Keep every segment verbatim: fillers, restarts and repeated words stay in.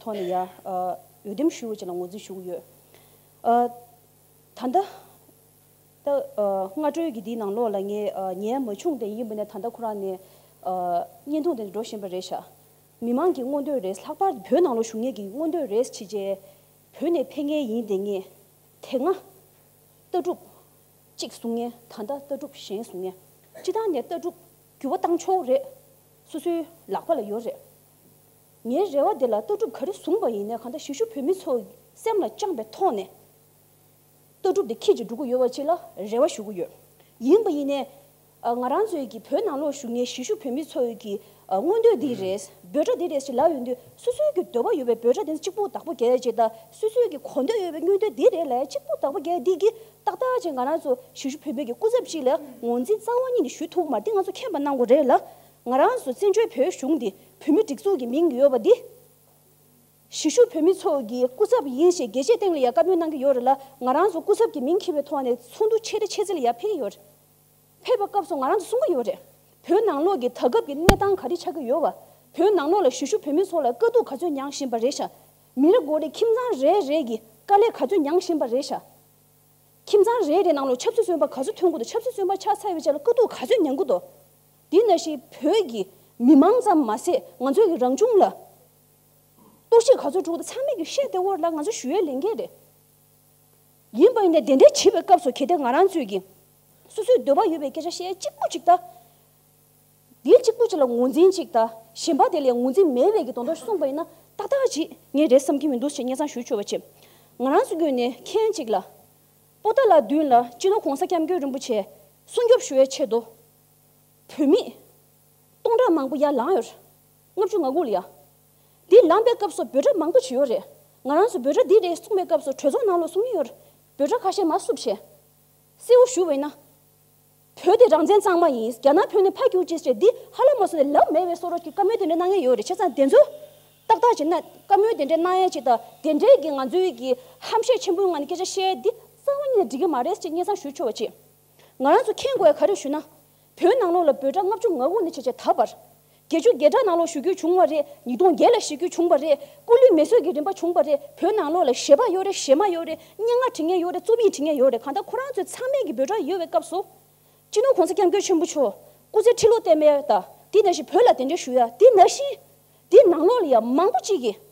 ཐོག་ནས་ཡ་ཨ་འོས་འདེམས་ཞུ་བ་ཅིག་ལ་ངོས་འཛིན་ཞུ་གི་ཡོད། ཨ་ད་ལྟ་ད་ཨ་སྔ་དྲོའི་གི་འདིའི་ནང་ལོགས་ལ་ངས་ཨ་ཉན་མ་བྱུང་སྟེ། ཡིན་པ་ནས་ད་ལྟ་ཁོ་རང་ནས་ཨ་བརྙན་ཐུང་དེ་འགྲོ་བཞིན་པ་རེད་ཤག་མི་མང་གི་མངོན་འདོད་རེད། ལྷག་པར་བོད་ནང་ལོགས་བཞུགས་མཁན་གྱི་མངོན་འདོད་རེད་བྱས་རྗེས་བོད་ནས་ཕེབས་མཁན་ཡིན་དེ་ངས་དེ་སྔ་ལྟ་གྲུབ་གཅིག་བཟུང་མཁན། ད་ལྟ་ལྟ་གྲུབ་གཞན་བཟུང་མཁན། སྤྱིར་བཏང་ནས་ལྟ་གྲུབ་འགྱུར་བ་བཏང་ཆོག་རེད། སོ་སོའི་ལག་པ་ལ་ཡོད་རེད། ངའི་རེ་བ་དེ་ལ་ལྟ་གྲུབ་ག་རེ་བཟུང་པ་ཡིན་ནའི་གང་ལྟར་གཞིས་བཞུགས་བོད་མི་ཚོ་སེམས་ལ་བཅངས་པའི་ཐོག་ནས་ལྟ་གྲུབ་དེ་འཁྱེར་ཅིག་འགྲོ་གི་ཡོད་པ་ཅིག་ལ་རེ་བ་ཞུ་གི་ཡོད། ཡིན་པ་ཡིན་ནའི་ཨ་ང་རང་ཚོའི་གི་བོད་ནང་ལོགས་བཞུགས་མཁན་གཞིས་བཞུགས་བོད་མི་ཚོའི་གི་ཨ་མངོན་འདོད་འདི་རེད། འབོད་སྒྲ་འདི་རེད་ཅེས་ལབ་ཡོང་དུས། སོ་སོའི་གི་འདོད་པ་ཡོད་པའི་འབོད་སྒྲ་དེ་གཅིག་པུ་བདག་པོ་རྒྱག་ཡ་ཅིག་དང་། སོ་སོའི་གི་གོ་འདོད་ཡོད་པའི་མངོན་འདོད་འདི་རེད་ལབ་ཡ་གཅིག་པུ་བདག་པོ་རྒྱག་ཡ་འདི་གི་ཏག་ཏག་ཅིག་ང་རང་ཚོ་གཞིས་བཞུགས་བོད་མི་གི་སྐུ་ཚབ་ཅིག་ལ་ངོས་འཛིན་རྩ་བ་ཉིད་ནས་ཞུ་ཐུབ་མ་རེད། འདི་ང་ཚོ་མཁྱེན་པ་གནང་དགོས་རེད་ལ། ང་རང་ཚོ་བཙན་བྱོལ་བོད་གཞུང་འདི་བོད་མི་སྒྲིག་འཛུགས་ཀྱི་མིང་ཡོད་པ་འདི། གཞིས་བཞུགས་བོད་མི་ཚོ་གི་སྐུ་ཚབ་ཡིན་ཞེས་རྒྱལ་སྤྱིའི་སྟེང་ལ་ཡ་བཀའ་མོལ་གནང་གི་ཡོད་རེད་ལ། ང་རང་ཚོ་སྐུ་ཚབ་ཀྱི་མིང་འཁྱེར་བའི་ཐོག་ནས་ཚོགས་འདུ་ཆེ་རེ་ཆེ་ཚེ་ལ་ཡ་ཕེབས་ཀྱི་ཡོད་རེད། ཕེབས་པའི་སྐབས་སུ་ང་རང་ཚོ་གསུང་གི་ཡོད་རེད། བོད་ནང་ལོགས་ཀྱི་ད་སྐབས་ཀྱི་གནས་སྟངས་ག་རེ་ཆགས་ཀྱི་ཡོད་པ། བོད་ནང་ལོགས་ལ་གཞིས་བཞུགས་བོད་མི་ཚོ་ལ་དཀའ་སྡུག་ག་ཚོད་མྱངས་བཞིན་པ་རེད་ཤག་མི་རེ་ངོ་རེ་ཁྱིམ་ཚང་རེ་རེ་གི་དཀའ་ལས་ག་ཚོད་མྱངས་བཞིན་པ་རེད་ཤག་ཁྱིམ་ཚང་རེ་རེ་ནང་ལོགས་ཆབ་སྲིད་བཙོན་པ་ག་ཚོད་ཐོན་གྱི་འདུག་ཆབ་སྲིད་བཙོན་པ་ཆགས་ཚར་བའི་རྗེས་ལ་དཀའ་སྡུག་ག་ཚོད་མྱངས་ཀྱི་འདུག་དེ་ནང་བཞིན་བོད་ཀྱི་མི་མང་ཙམ་མ་ཟད་ང་ཚོའི་གི་རང་བྱུང་ལ་གཏོར་བཤིག་ག་ཚོད་འགྲོ་གི་འདུག་ཚང་མས་ཀྱི་ཤེས་བདེ་བོར་ལ་ང་ཚོ་ཞུ་ཡས་ལས་འགན་རེད། ཡིན་པ་ཡིན་ནའི་དེ་འདྲའི་བྱེད་པའི་སྐབས་སུ་གལ་ཏེ་ང་རང་ཚོས་ཀྱི་སོ་སོའི་འདོད་པ་ཡོད་པའི་སྐད་ཆ་བཤད་གཅིག་པོ་གཅིག་ད། དེའི་གཅིག་པོ་གཅིག་ལ་ངོས་འཛིན་གཅིག་ད་གཞན་པ་དེ་ལས་ངོས་འཛིན་མེད་པའི་གི་དོན་དག་གསུངས་པ་ཡིན་ན་ཏག་ཏག་ཅིག་ངས་རེད་བསམ་གྱི་མི་འདུག་ཅེས་སྙན་སེང་ཞུ་ཆོག་པ་བྱེད། ང་རང་ཚོ་ངོས་ནས་མཁྱེན་གཅིག་ལ། པོ་ཏཱ་ལ་མདུན་ལ་སྤྱི་ནོར་༸གོང་ས་༸སྐྱབས་མགོན་རིན་པོ་ཆེ་སྲུང་སྐྱོབ་ཞུ་བའི་ཆེད་དུ། བོད་མི་སྟོང་ཕྲག་མང་པོ་ཡར་ལངས་ཡོད་རེད། ལྔ་བཅུ་ང་དགུ་ལ་ཡ། འདི་ལངས་པའི་སྐབས་སུ་འབོད་སྒྲ་མང་པོ་བྱས་ཡོད་རེད། ང་རང་ཚོ་འབོད་སྒྲ་འདི་རེད་གསུངས་པའི་སྐབས་སུ་གྲོས་ཚོགས་ནང་ལོགས་གསུང་གི་ཡོད་རེད། འབོད་སྒྲ་ཁ་ཤས་མར་བསུབས་བྱས། གསལ་བོ་ཞུ་བ་ཡིན་ན། བོད་དེ་རང་བཙན་གཙང་མ་ཡིན། རྒྱ་ནག་བོད་ནས་ཕར་རྒྱུགས་ཅེས་བྱས་འདི་ཧ་ལམ་མ་སོང་ནས་ལབ་མེད་པའི་བཟོ་འདྲ་གི་བཀའ་མོལ་དེ་འདྲ་གནང་མཁན་ཡོད་རེད། བྱས་ཙང་དེ་ཚོ་ཏག་ཏག་བྱས་ན་བཀའ་མོལ་དེ་འདྲ་གནང་ཡས་ཅིག་དང་དེ་འདྲའི་གི་ང་ཚོའི་གི་ཧམ་བཤད་ཆེན་པོའི་ངང་ནས་སྐད་ཆ་བཤད་ཡས་འདི་རྩ་བ་ཉིད་ནས་འགྲིག་གི་མ་རེད་ཅེས་སྙན་སེང་ཞུ་ཆོག་པ་བྱེད། ང་རང་ཚོ་མཁྱེན་དགོས་ཡ་ག་རེ་ཞུ་ན། བོད་ནང་ལོགས་ལ་འབོད་སྒྲ་ལྔ་བཅུ་ང་དགུ་ནས་བྱས་བྱས་ད་བར། བརྒྱད་ཅུ་གྱ་གྲངས་ནང་ལོགས་ཞུ་རྒྱུ་བྱུང་བ་རེད། ཉིས་སྟོང་བརྒྱད་ལ་ཞུ་རྒྱུ་བྱུང་བ་རེད། སྐུ་ལུས་མེ་གསོད་ཀྱི་རིམ་པ་བྱུང་བ་རེད། བོད་ནང་ལོགས་ལ་གཞས་པ་ཡོད་རེད། གཞས་མ་ཡོད་རེད། སྙན་ངག་འབྲི་མཁན་ཡོད་རེད། རྩོམ་ཡིག་འབྲི་མཁན་ཡོད་རེད། གང་ལྟར་ཁོ་རང་ཚོའི་ཚང་མས་ཀྱི་འབོད་སྒྲ་ཡོད་པའི་སྐབས་སུ། སྤྱི་ནོར་༸གོང་ས་༸སྐྱབས་མགོན་ཆེན་པོ་མཆོག་སྐུ་ཚེ་ཁྲི་ལོ་བརྟན་པའི་ད་དེ་ནང་བཞིན་བོད་ལ་དེ་འདྲ་ཞུ་ཡ་དེ་ནང་བཞིན། དེ་ནང་ལོགས་ལ་ཡ་མང་པོ་ཅིག་གིས།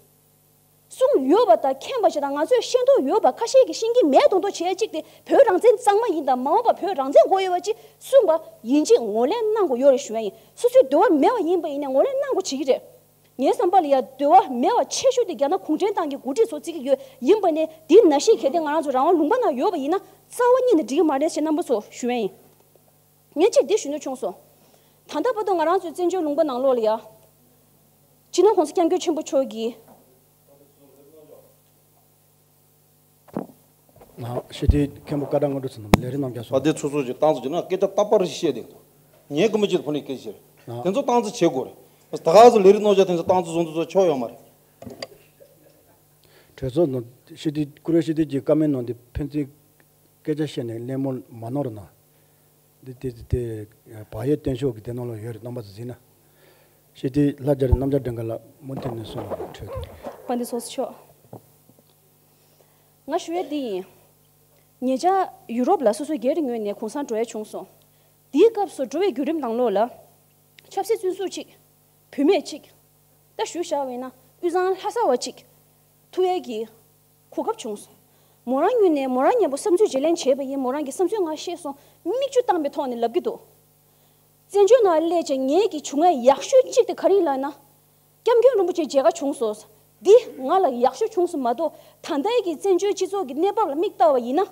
གསུངས་ཡོད་པ་དང་མཁྱེན་པ་ཞིག་དང་ང་ཚོས་ཤེས་རྟོགས་ཡོད་པ་ཁ་ཤས་ཀྱིས་ཤེས་ཀྱི་མེད་མདོག་མདོག་བྱེད་ཡ་གཅིག་དེ་བོད་རང་བཙན་གཙང་མ་ཡིན་དང་མ་འོངས་པ་བོད་རང་བཙན་དགོས་ཡོད་པ་ཅིག་གསུངས་པ་ཡིན་གཅིག་ངོས་ལེན་གནང་དགོས་ཡོད་རེད་ཞུ་ཡ་ཡིན། སོ་སོའི་འདོད་པ་མེད་པ་ཡིན་པ་ཡིན་ནའི་ངོས་ལེན་གནང་དགོས་བྱེད་ཀྱི་རེད། ངའི་བསམ་པ་ལ་ཡ་འདོད་པ་མེད་པ་ཆེ་ཤོས་དེ་རྒྱ་ནག་གུང་ཁྲན་ཏང་གི་འགོ་ཁྲིད་ཚོ་བརྩི་གི་ཡོད། ཡིན་པ་ནས་དེ་ནང་བཞིན་གལ་ཏེ་ང་རང་ཚོ་རང་དབང་ལུང་པ་ནང་ཡོད་པ་ཡིན་ན་རྩ་བ་ཉིད་ནས་འགྲིག་གི་མ་རེད་ཞེས་རྣམ་པ་ཚོ་ཞུ་ཡ་ཡིན། ངས་གཅིག་འདི་ཞུ་འདོད་བྱུང་སོང་། ད་ལྟ་བར་དུ་ང་རང་ཚོའི་བཙན་བྱོལ་ལུང་པ་ནང་ལོགས་ལ་ཡ། སྤྱི་ནོར་༸གོང་ས་༸སྐྱབས་མགོན་ཆེན་པོ་མཆོག་གིས། ཞི་བདེའི་མཁན་པོ་བཀའ་དྲིན་དངོས་གྲུབ་ཟེར་ནམ་ལས་རིགས་རྣམ་རྒྱལ་སོགས། ཨ་དེ་ཚོ་ཚོ་ཅིག་བཏང་ཚོ་ཅིག་ན་སྐད་ཆ་རྟག་པར་བཤད་དེ་འདུག་ངའི་སྐུ་མི་ཅིག་ཕུ་ནས་སྐད་ཆ་རེད། དེ་ཚོ་བཏང་ཚོ་བྱེད་དགོས་རེད། ད་ག་ཚོ་ལས་རིགས་རྣམ་རྒྱལ་དེ་ཚོ་བཏང་ཚོ་བཟོ་འདུག་ཚོ་ཆོག་ཡོད་མ་རེད། གྲོས་ཚོགས་ནང་ཞི་བདེ་བཀུར་འོས་ཞི་བདེ་གི་བཀའ་མོལ་ནང་དེ་ཕན་ཚུན་སྐད་ཆ་བཤད་ནས་གླེང་མོལ་མ་གནང་རོགས་གནང་། འདི་དེ་དེ་བག་ཡོད་བརྟན་ཤོག་གི་དེ་ནང་ལ་ཡོད་རེད། རྣམ་པ་ཚོ་གཟིགས་ན། ཞི་བདེའི་ལྷ་རྒྱ་རི་རྣམ་རྒྱལ་སྒྲོལ་དཀར་ལགས་མུ་མཐུད་ནས་གསུང་བ་འཕྲོད་དེ། དཔལ་ལྡན་ཚོགས་གཙོ་མཆོག་ང་ཞུ་ཡས་འདི་ཡིན། ཉེ་ཆར་ཡུ་རོབ་ལ་སོ་སོའི་སྒེར་ངོས་ནས་གུང་སེང་འགྲོ་ཡས་བྱུང་སོང་། དེའི་སྐབས་སུ་འགྲོ་བའི་བརྒྱུད་རིམ་ནང་ལོགས་ལ། ཆབ་སྲིད་བཙོན་ཟུར་གཅིག་བུད་མེད་གཅིག་ད་ཞུ་བཞག་པ་ཡིན་ན་དབུས་གཙང་ལྷ་ས་བ་གཅིག་ཐུག་ཡས་ཀྱི་གོ་སྐབས་བྱུང་སོང་། མོ་རང་ངོས་ནས་མོ་རང་མཉམ་པོ་བསམ་ཚུལ་བརྗེ་ལེན་བྱས་པ་ཡིན། མོ་རང་གི་བསམ་ཚུལ་ང་ཤེས་སོང་། མིག་ཆུ་བཏང་པའི་ཐོག་ནས་ལབ་ཀྱི་འདུག་བཙན་བྱོལ་ནང་སླེབས་བྱས་ངེད་ཀྱི་བྱུང་ཡས་ཡག་ཤོས་གཅིག་དེ་ག་རེ་ཡིན་ལབ་ན། སྐྱབས་མགོན་རིན་པོ་ཆེ་མཇལ་ཁ་བྱུང་སོང་། འདི་ང་ལ་ཡག་ཤོས་བྱུང་སོང་མ་གཏོགས་ད་ལྟའི་གི་བཙན་བྱོལ་སྤྱི་ཚོགས་ཀྱི་གནས་བབ་ལ་མིག་ལྟ་བ་ཡིན་ན།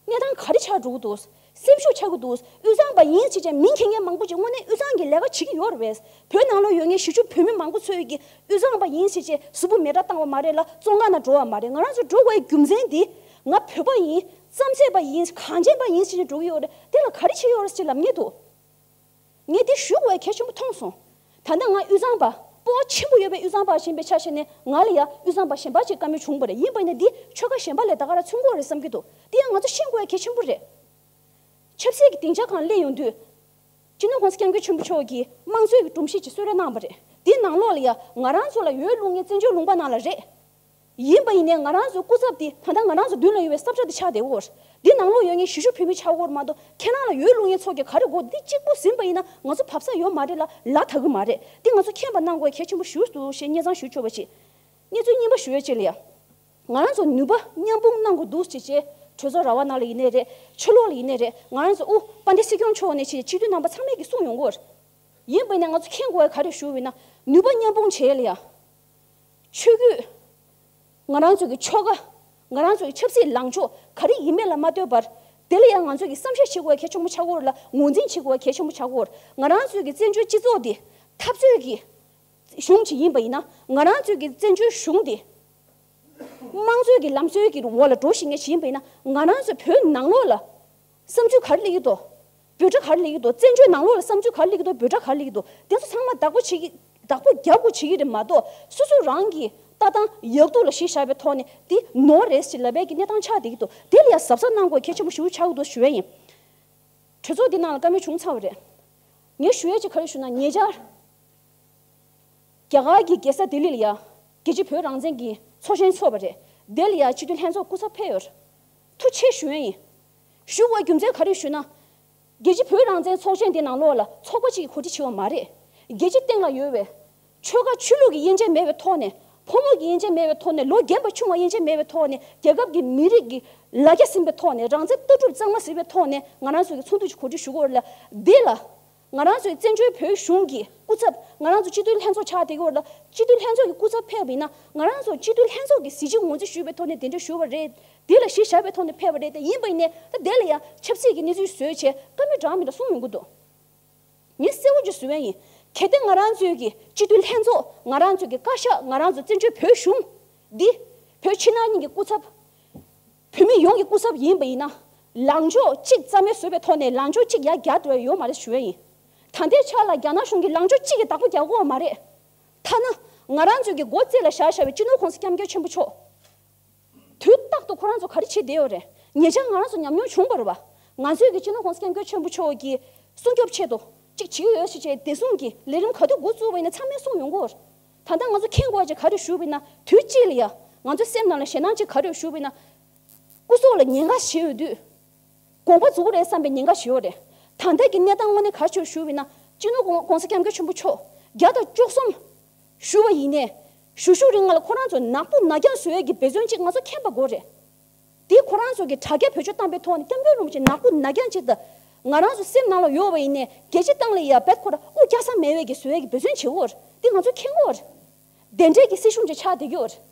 གནས་སྟངས་ག་རེ་ཆགས་འགྲོ་གི་འདུག་སེམས་ཤུགས་ཆག་གི་འདུག་དབུས་གཙང་པ་ཡིན་ཟེར་བྱས་མིང་འཁྱེར་མཁན་མང་པོ་ཅིག་དངོས་གནས་དབུས་གཙང་གི་ལས་ཀ་བྱེད་ཀྱི་ཡོད་རེད་པས། བོད་ནང་ལ་ཡོད་མཁན་གཞིས་བཞུགས་བོད་མི་མང་པོ་ཚོས་ཀྱི་དབུས་གཙང་པ་ཡིན་ཟེར་བྱས་གཟུགས་པོ་མེ་སྲེག་བཏང་བ་མ་རེད་ལ་བཙོན་ཁང་ནང་འགྲོ་བ་མ་རེད། ང་རང་ཚོ་འགྲོ་དགོས་རྒྱུ་མཚན་འདི་ང་བོད་པ་ཡིན། རྩམ་ཟན་པ་ཡིན། གངས་ཅན་པ་ཡིན་ཟེར་བྱས་འགྲོ་གི་ཡོད་རེད། དེ་ལ་ག་རེ་བྱེད་ཀྱི་ཡོད་རེད་ཟེར་ལབ་མཁན་འདུག་ངས་འདི་ཞུ་དགོས་གལ་ཆེན་པོ་མཐོང་སོང་། ད་ལྟ་ང་དབུས་གཙང་པ་སྤོབས་པ་ཆེན་པོ་ཡོད་པའི་དབུས་གཙང་པ་ཞིག་ཡིན་པའི་ཆ་བཞག་ནས་ང་ལ་ཡ་དབུས་གཙང་པ་གཞན་པ་ཅིག་བཀའ་མོལ་བྱུང་བ་རེད། ཡིན་པ་ཡིན་ན་འདི་ཆོལ་ཁ་གཞན་པ་ལས་ད་ག་རང་མཚོན་གྱི་ཡོད་རེད་བསམ་གྱི་འདུག་དེ་ཡང་ང་ཚོ་ཤེས་དགོས་གལ་ཆེན་པོ་རེད། ཆབ་སྲིད་ཀྱི་སྡིངས་ཆ་སྒང་སླེབས་ཡོང་དུས། སྤྱི་ནོར་༸གོང་ས་༸སྐྱབས་མགོན་ཆེན་པོ་མཆོག་གིས་དམངས་གཙོའི་སྒྲོམ་གཞི་ཅིག་གསོལ་རས་གནང་བ་རེད། འདི་ནང་ལོགས་ལ་ཡ་ང་རང་ཚོ་ལ་ཡོད་ལུང་ངེ་བཙན་བྱོལ་ལུང་པ་ནང་ལ་རེད། ཡིན་པ་ཡིན་ནའི་ང་རང་ཚོའི་སྐུ་ཚབ་འདི་ད་ལྟ་ང་རང་ཚོ་མདུན་ལ་ཡོད་པའི་ས་ཁྲ་འདི་ཆགས་བསྡད་ཡོད། འདི་ནང་ལོགས་ཡོད་ངེས་གཞིས་བཞུགས་བོད་མི་ཆགས་ཡོད་མ་གཏོགས་ཁྱེད་རང་ལ་ཡོད་ལུང་ངེ་ཚོགས་ཀྱི་ག་རེ་དགོས། འདི་གཅིག་པུ་ཟིན་པ་ཡིན་ན་ང་ཚོ་བབས་ས་ཡོད་མ་རེད་ལ་ལ་དག་གི་མ་རེད། འདི་ང་ཚོ་མཁྱེན་པ་གནང་དགོས་གལ་ཆེན་པོ་ཞིག་འདུག་ཞེས་སྙན་སེང་ཞུ་ཆོག་པ་ཞིག་གནས་ཚུལ་གཉིས་པ་ཞུ་ཡས་ཅིག་ལ་ཡ། ང་རང་ཚོ་ནུས་པ་མཉམ་སྤུངས་གནང་དགོས་འདུག་ཅེས་བྱས། གྲོས་ཚོགས་ར་བ་ནང་ལ་ཡིན་ནའི་རེད། ཕྱི་ལོགས་ལ་ཡིན་ནའི་རེད། ང་རང་ཚོ་དབུ་དཔལ་ལྡན་སྲིད་སྐྱོང་མཆོག་ནས་ཆེད་སྤྱི་འཐུས་རྣམ་པ་ཚང་མས་ཀྱིས་གསུངས་ཡོང་གི་ཡོད་རེད། ཡིན་པ་ཡིན་ན་ང་ཚོ་མཁྱེན་དགོས་པ་ག་རེ་ཞུ་བ་ཡིན་ན། ནུས་པ་མཉམ་སྤུངས་བྱས་ལ་ཡ། ཆོས་བརྒྱུད། ང་རང་ཚོ་གི་ཆོལ་ཁ། ང་རང་ཚོ་གི་ཆབ་སྲིད་ལངས་ཕྱོགས་ག་རེ་ཡིན་མིན་ལ་མ་ལྟོས་པར། དེ་ལ་ཡང་ང་ཚོ་གི་བསམ་ཤེས་བྱེད་དགོས་པ་གལ་ཆེན་པོ་ཆགས་ཀྱི་ཡོད་རེད་ལ། ངོས་འཛིན་བྱེད་དགོས་པ་གལ་ཆེན་པོ་ཆགས་ཀྱི་ཡོད་རེད། ང་རང་ཚོ་གི་བཙན་བྱོལ་སྤྱི་ཚོགས་འདི་འཐབ་རྩོད་ཀྱི་གཞུང་ཅིག་ཡིན་པ་ཡིན་ན། ང་རང་ཚོ་གི་བཙན་བྱོལ་གཞུང་འདི་དམངས་གཙོའི་གི་ལམ་སྲོལ་གྱི་འོག་ལ་འགྲོ་བཞིན་མཁན་ཞིག་ཡིན་པ་ཡིན་ན། ང་རང་ཚོ་བོད་ནང་ལོགས་ལ་བསམ་ཚུལ་ག་རེ་སླེབས་ཀྱི་འདུག་འབོད་སྒྲ་ག་རེ་སླེབས་ཀྱི་འདུག་བཙན་བྱོལ་ནང་ལོགས་ལ་བསམ་ཚུལ་ག་རེ་སླེབས་ཀྱི་འདུག་འབོད་སྒྲ་ག་རེ་སླེབས་ཀྱི་འདུག་དེ་ཚོ་ཚང་མ་བདག་པོ་བྱེད་ཀྱི། བདག་པོ་རྒྱབ་དགོས་བྱེད་ཀྱི་རེད་མ་གཏོགས། སོ་སོ་རང་གི་ལྟ་སྟངས་ཡག་སྡུག་ལ་གཞི་བཞག་པའི་ཐོག་ནས་འདི་ནོར་རེད་ཟེར་ལབ་པའི་གི་གནས་སྟངས་ཆགས་བསྡད་ཀྱི་འདུག་དེ་ལ་ཡང་གཟབ་གཟབ་གནང་དགོས་གལ་ཆེན་པོ་ཞེ་པོ་ཆགས་ཀྱི་འདུག་ཞུ་ཡ་ཡིན། གྲོས་ཚོགས་འདི་ནང་ལ་བཀའ་མོལ་བྱུང་ཚར་བ་རེད། ངས་ཞུ་ཡ་ཅིག་ག་རེ་ཞུ་ན། ཉེ་ཆར་རྒྱ་གར་གྱི་རྒྱལ་ས་ལྡི་ལི་ལ་ཡ་རྒྱལ་སྤྱི་བོད་རང་བཙན་གྱི་ཚོགས་ཆེན་ཚོགས་པ་རེད། དེ་ལ་ཡ་སྤྱི་འཐུས་ལྷན་ཚོགས་སྐུ་ཚབ་ཕེབས་ཡོད་རེད། ཐུགས་རྗེ་ཆེ་ཞུ་ཡ་ཡིན། ཞུ་དགོས་རྒྱུ་མཚན་ག་རེ་ཞུ་ན། རྒྱལ་སྤྱི་བོད་རང་བཙན་ཚོགས་ཆེན་དེ་ནང་ལོགས་ལ་ཚོགས་པ་གཅིག་གིས་གོ་སྒྲིག་བྱས་པ་མ་རེད། རྒྱལ་སྤྱི་སྟེང་ལ་ཡོད་པའི་ཆོལ་ཁ་ཆོས་ལུགས་ཀྱི་དབྱེ་འབྱེད་མེད་པའི་ཐོག་ནས། ཕོ་མོ་གི་དབྱེ་འབྱེད་མེད་པའི་ཐོག་ནས། ལོ་རྒན་པ་ཆུང་བ་དབྱེ་འབྱེད་མེད་པའི་ཐོག་ནས། རྒྱལ་ཁབ་ཀྱི་མི་རིགས་ཀྱི་ལ་རྒྱ་ཟིན་པའི་ཐོག་ནས། རང་བཙན་ལྟ་གྲུབ་གཙང་མ་ཟིན་པའི་ཐོག་ནས་ང་རང་ཚོ་གི་ཚོགས་འདུ་ཞིག་གོ་སྒྲིག་ཞུ་དགོས་རེད་ལ། འདི་ལ་ང་རང་ཚོའི་བཙན་བྱོལ་བོད་གཞུང་གི་སྐུ་ཚབ། ང་རང་ཚོ་སྤྱི་འཐུས་ལྷན་ཚོགས་ཆགས་བསྡད་ཀྱི་ཡོད་རེད་ལ། སྤྱི་འཐུས་ལྷན་ཚོགས་ཀྱི་སྐུ་ཚབ་ཕེབས་པ་ཡིན་ན། ང་རང་ཚོ་སྤྱི་འཐུས་ལྷན་ཚོགས་ཀྱི་གཟི་བརྗིད་ངོས་འཛིན་ཞུས་པའི་ཐོག་ནས་གདན་འདྲེན་ཞུས་པ་རེད། འདི་ལ་གཞི་བཞག་པའི་ཐོག་ནས་ཕེབས་པ་རེད་དེ། ཡིན་པ་ཡིན་ནའི་ད་དེ་ལ་ཡང་ཆབ་སྲིད་ཀྱི་གནས་ཚུལ་བཟོས་བྱས་བཀའ་མོལ་འདྲ་མི་འདྲ་གསུངས་ཡོང་གི་འདུག་ངས་གསལ་བོ་ཅིག་ཞུ་ཡ་ཡིན། གལ་ཏེ་ང་རང་ཚོའི་གི་སྤྱི་འཐུས་ལྷན་ཚོགས། ང་རང་ཚོའི་གི་བཀའ་ཤག། ང་རང་ཚོ་བཙན་བྱོལ་བོད་གཞུང་འདི་བོད་ཕྱི་ནང་གཉིས་ཀྱི་སྐུ་ཚབ། བོད་མི་ཡོངས་ཀྱི་སྐུ་ཚབ་ཡིན་པ་ཡིན་ན། ལངས་ཕྱོགས་གཅིག་རྩ་མེད་བཟོས་པའི་ཐོག་ནས་ལངས་ཕྱོགས་གཅིག་ཡར་རྒྱག་འགྲོ་ཡ་ཡོད་མ་རེད་ཞུ་ཡ་ཡིན། ད་ལྟའི་ཆ་ལ་རྒྱ་ནག་གཞུང་གི་ལངས་ཕྱོགས་གཅིག་གིས་བདག་པོ་རྒྱག་གི་ཡོད་མ་རེད། ཐ་ན་ང་རང་ཚོའི་གི་མགོ་རྩེ་ལ་བཞག་བཞག་པའི་སྤྱི་ནོར་༸གོང་ས་༸སྐྱབས་མགོན་ཆེན་པོ་མཆོག་དུས་རྟག་ཏུ་ཁོ་རང་ཚོ་ག་རེ་བྱེད་བསྡད་ཡོད་རེད། ཉེ་ཆར་ང་རང་ཚོ་ཉམས་མྱོང་བྱུང་བ་རེད་པ། ང་ཚོའི་གི་སྤྱི་ནོར་༸གོང་ས་༸སྐྱབས་མགོན་ཆེན་པོ་མཆོག་གི་སྲུང་སྐྱོབ་ཆེད་དུ་གཅིག་བྱེད་ཀྱི་ཡོད་ཞེས་བྱས། བདེ་སྲུང་གི་ལས་རིམ་ག་དུས་འགོ་བཙུགས་པ་ཡིན་ན་ཚང་མས་གསུངས་ཡོང་གི་ཡོད་རེད། ད་ལྟ་ང་ཚོ་མཁྱེན་དགོས་པ་ཅིག་ག་རེ་ཞུ་བ་ཡིན་ན། དུས་གཅིག་ལ་ཡ་ང་ཚོའི་སེམས་ནང་ལ་ཞེད་སྣང་ཅིག་ག་རེ་ཞུ་བ་ཡིན་ན། སྐུ་སྲོག་ལ་ཉེན་ཁ་ཞིག་ཡོད་དུས། དགོངས་པ་རྫོགས་རེད་བསམ་པའི་ཉེན་ཁ་ཞིག་ཡོད་རེད། ད་ལྟ་གི་གནས་སྟངས་དངོས་གནས་ག་རེ་ཞིག་ཞུ་བ་ཡིན་ན། སྤྱི་ནོར་༸གོང་༸གོང་ས་༸སྐྱབས་མགོན་ཆེན་པོ་མཆོག་བརྒྱ་དང་བཅུ་གསུམ་ཞུ་བ་ཡིན་ནའི། ཞུ་ཞུ་རིང་ལ་ཁོ་རང་ཚོ་ནག་པོ་ནག་རྐྱང་བཟོ་ཡས་ཀྱི་འབད་བརྩོན་ཅིག་ང་ཚོ་མཁྱེན་པ་དགོས་རེད། དེ་ཁོ་རང་ཚོ་གི་དྲ་རྒྱ་བེད་སྤྱོད་བཏང་པའི་ཐོག་ནས་སྐྱབས་མགོན་རིན་པོ་ཆེ་ནག་པོ་ནག་རྐྱང་ཅིག་དང་། ང་རང་ཚོ་སེམས་ནང་ལ་ཡོད་པ་ཡིན་ནའི་རྒྱལ་སྤྱིའི་སྟེང་ལ་ཡ་རྦད་ཁོ་རང་དབུ་རྒྱག་ས་མེད་པའི་གི་བཟོ་ཡས་ཀྱི་འབད་བརྩོན་བྱེད་ཀྱི་ཡོད་རེད། དེ་ང་ཚོ་མཁྱེན་གྱི་ཡོད་རེད། དེ་འདྲའི་གི་སྲིད་གཞུང་ཅིག་ཆགས་བསྡད་ཀྱི་ཡོད་རེད།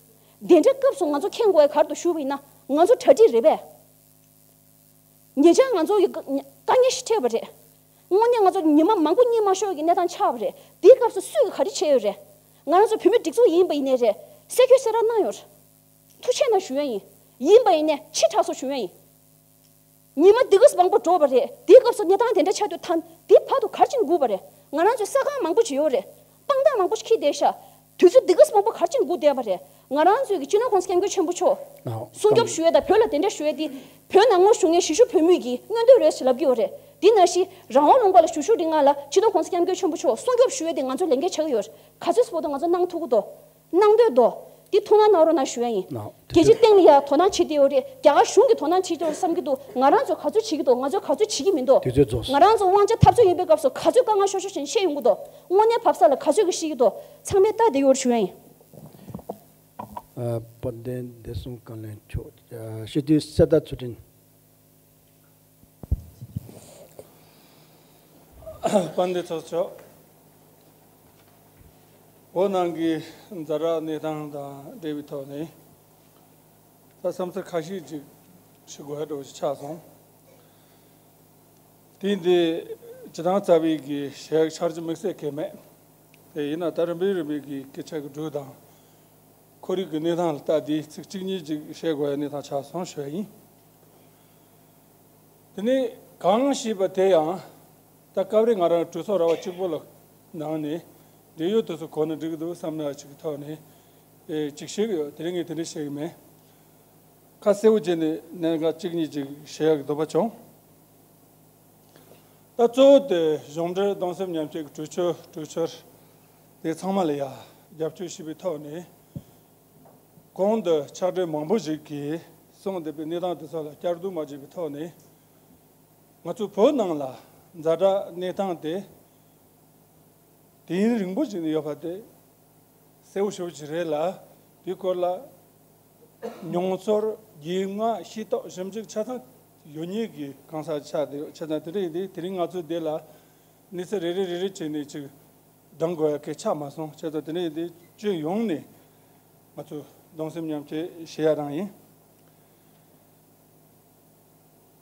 དེ་འདྲའི་སྐབས་སུ་ང་ཚོ་མཁྱེན་དགོས་ཡ་ག་རེ་འདུག་ཞུ་བ་ཡིན་ན། ང་ཚོ་གྲ་སྒྲིག་རེད་པས། ཉེ་ཆར་ང་ཚོ་གི་དཀའ་དཀའ་ངལ་ཞིག་འཕྲད་པ་རེད། དངོས་གནས་ང་ཚོ་ཉི་མ་མང་པོ་གཉིད་མ་ཤོར་གྱི་གནས་སྟངས་ཆགས་པ་རེད། དེའི་སྐབས་སུ་སུས་ག་རེ་བྱས་ཡོད་རེད། ང་རང་ཚོ་བོད་མི་སྒྲིག་འཛུགས་ཡིན་པ་ཡིན་ནའི་རེད། གསལ་འཁོད་གསལ་བསྒྲགས་གནང་ཡོད་རེད། ཐུགས་རྗེ་གནང་ཞུ་ཡ་ཡིན། ཡིན་པ་ཡིན་ནའི་ཕྱི་དྲགས་སོང་ཞུ་ཡ་ཡིན། ཉི་མ་འདི་ག་ཙམ་མང་པོ་འགྲོ་བ་རེད། དེའི་སྐབས་སུ་གནས་སྟངས་དེ་འདྲ་ཆགས་དུས། ད་འདི་བར་དུ་ག་རེ་བྱེད་དགོས་པ་རེད། ང་རང་ཚོའི་ས་ཁང་མང་པོ་ཅིག་ཡོད་རེད། དཔང་རྟགས་མང་པོ་ཞིག་འཁྱེར་བསྡད་ཤག་དུས་ཚོད་འདི་ག་ཙམ་མང་པོ་ག་རེ་བྱེད་དགོས་བསྡད་པ་རེད། ང་རང་ཚོའི་གི་སྤྱི་ནོར་༸གོང་ས་༸སྐྱབས་མགོན་ཆེན་པོ་མཆོག་ཨོ་སྲུང་སྐྱོབ་ཞུ་ཡས་དང་བོད་ལ་གདན་འདྲེན་ཞུ་ཡས་དེ་བོད་ནང་ངོ་བཞུགས་མཁན་གཞིས་བཞུགས་བོད་མི་གི་མངོན་འདོད་རེད་ཟེར་ལབ་ཀྱི་ཡོད་རེད། དེ་ནང་བཞིན་རང་དབང་ལུང་པ་ལ་ཞུ་ཞུ་རིང་ལ་སྤྱི་ནོར་༸གོང་ས་༸སྐྱབས་མགོན་ཆེན་པོ་མཆོག་སྲུང་སྐྱོབ་ཞུ་ཡས་དེ་ང་ཚོ་ལས་འགན་ཆགས་ཀྱི་ཡོད་རེད། ག་ཚོད་བར་དུ་ང་ཚོ་གནང་ཐུབ་ཀྱི་འདུག་གནང་འདོད་འདུག་དེ་ཐུགས་སྣང་གནང་རོགས་གནང་ཞུ་ཡ་ཡིན། ཨོ་རྒྱལ་སྤྱིའི་སྟེང་ལ་ཡ་དོ་སྣང་བྱེད་བསྡད་ཡོད་རེད། རྒྱ་གར་གཞུང་གིས་དོ་སྣང་བྱེད་བསྡད་ཡོད་རེད་བསམ་གྱི་འདུག་ང་རང་ཚོས་ག་ཚོད་བྱེད་ཀྱི་འདུག་ང་ཚོས་ག་ཚོད་བྱེད་ཀྱི་མི་འདུག་དུས་ཚོད་རྫོགས་སོང་། ང་རང་ཚོ་དབང་ཆ་འཐབ་རྩོད་ཡིན་པའི་སྐབས་སུ་ག་ཚོད་དཀའ་ངལ་ཤོར་ཤོར་བྱས་ནས་བཤད་ཡོང་གི་འདུག་དངོས་གནས་བབས་ས་ལ་ག་ཚོད་ཀྱིས་ཤེས་ཀྱི་འདུག་ཚང་མས་ལྟ་བསྡད་ཡོད་རེད་ཞུ་ཡ་ཡིན། ཨ། དཔལ་ལྡན་བདེ་སྲུང་བཀའ་བློན་མཆོག་ཨ། སྤྱི་འཐུས་གསེར་རྟ་ཚུལ་ཁྲིམས། དཔལ་ལྡན་ཚོགས་གཙོ། བོད་ནང་གི་ཛ་དྲག་གནས་སྟངས་དང་འབྲེལ་བའི་ཐོག་ནས་ད་བསམ་ཚུལ་ཁ་ཤས་ཅིག་ཞུ་དགོས་ཡ་འདྲ་བོ་ཞིག་ཆགས་སོང་། དེ་འདི་སྤྱི་བཏང་རྩ་བའི་གི་ཞལ་ཆར་གྱི་དམིགས་བསལ་གང་ཡང་མེད། དེ་ཡིན་ན་ད་རིམ་པས་རིམ་པས་གི་སྐད་ཆ་གི་འགྲོས་དང་། ཁོར་ཡུག་གི་གནས་སྟངས་ལ་ལྟ་སྟེ་ཚིག་གཅིག་གཉིས་ཅིག་བཤད་དགོས་ཡ་གནས་སྟངས་ཆགས་སོང་ཞུ་ཡ་ཡིན། དེ་ནས་གང་ཞེས་པ་དེ་ཡང་ད་སྐབས་རེ་ང་རང་གྲོས་ཚོགས་ར་བ་གཅིག་པོ་ལ་ནང་ནས་འབྲེལ་ཡོད་དེ་ཚོ་གོ་ན་འགྲིག་གི་འདུག་བསམ་ན་ཅིག་གི་ཐོག་ནས་ཨེ་ཅིག་བཤད་གི་ཡོད། དེ་རིང་ངས་དེ་འདྲ་བཤད་གི་མེད། ཁ་གསལ་པོ་བྱས་ནས་གནད་འགག་གཅིག་གཉིས་ཅིག་བཤད་ཡག་གི་འདོད་པ་བྱུང་། ད་གཙོ་བོ་དེ་གཞུང་འབྲེལ་གདུང་སེམས་མཉམ་སྐྱེད་ཀྱི་གྲོས་ཆོད་གྲོས་ཆོད་ དེ་ཚང་མ་ལ་ཡ་རྒྱབ་སྐྱོར་ཞུས་པའི་ཐོག་ནས། གོང་དུ་ཕྱག་སྦྲེལ་མང་པོ་ཞིག་གིས་གསུངས་བསྡད་པའི་གནས་སྟངས་དེ་ཚོ་ལ་བསྐྱར་ཟློས་མ་བྱས་པའི་ཐོག་ནས། ང་ཚོ་བོད་ནང་ལ་ཛ་དྲག་གནས་སྟངས་དེ་དུས་ཡུན་རིང་པོ་ཞིག་ནས་ཡོད་པ་དེ་གསལ་པོ་ཞེ་པོ་ཅིག་རེད་ལ། དེའི་སྐོར་ལ་མྱོང་ཚོར། རྒྱུས་མངའ། ཤེས་རྟོགས་ཞིབ་འཇུག་ཆ་ཚང་ཡོད་མཁན་གྱི་གང་ཟག་ཆགས་བསྡད་ཡོད། བྱས་ཙང་དེ་འདྲ་ཡིན་དུས་དེ་རིང་ང་ཚོ་འདི་ལ་གནས་ཚུལ་རེ་རེ་རེ་རེ་བྱས་ནས་ཅིག་བགྲང་དགོས་ཡ་གལ་ཆགས་མ་སོང་། བྱས་ཙང་དེ་འདྲ་ཡིན་དུས་སྤྱི་ཡོངས་ནས་ང་ཚོ་གདུང་སེམས་མཉམ་སྐྱེད་བྱེད་ཡ་རང་ཡིན།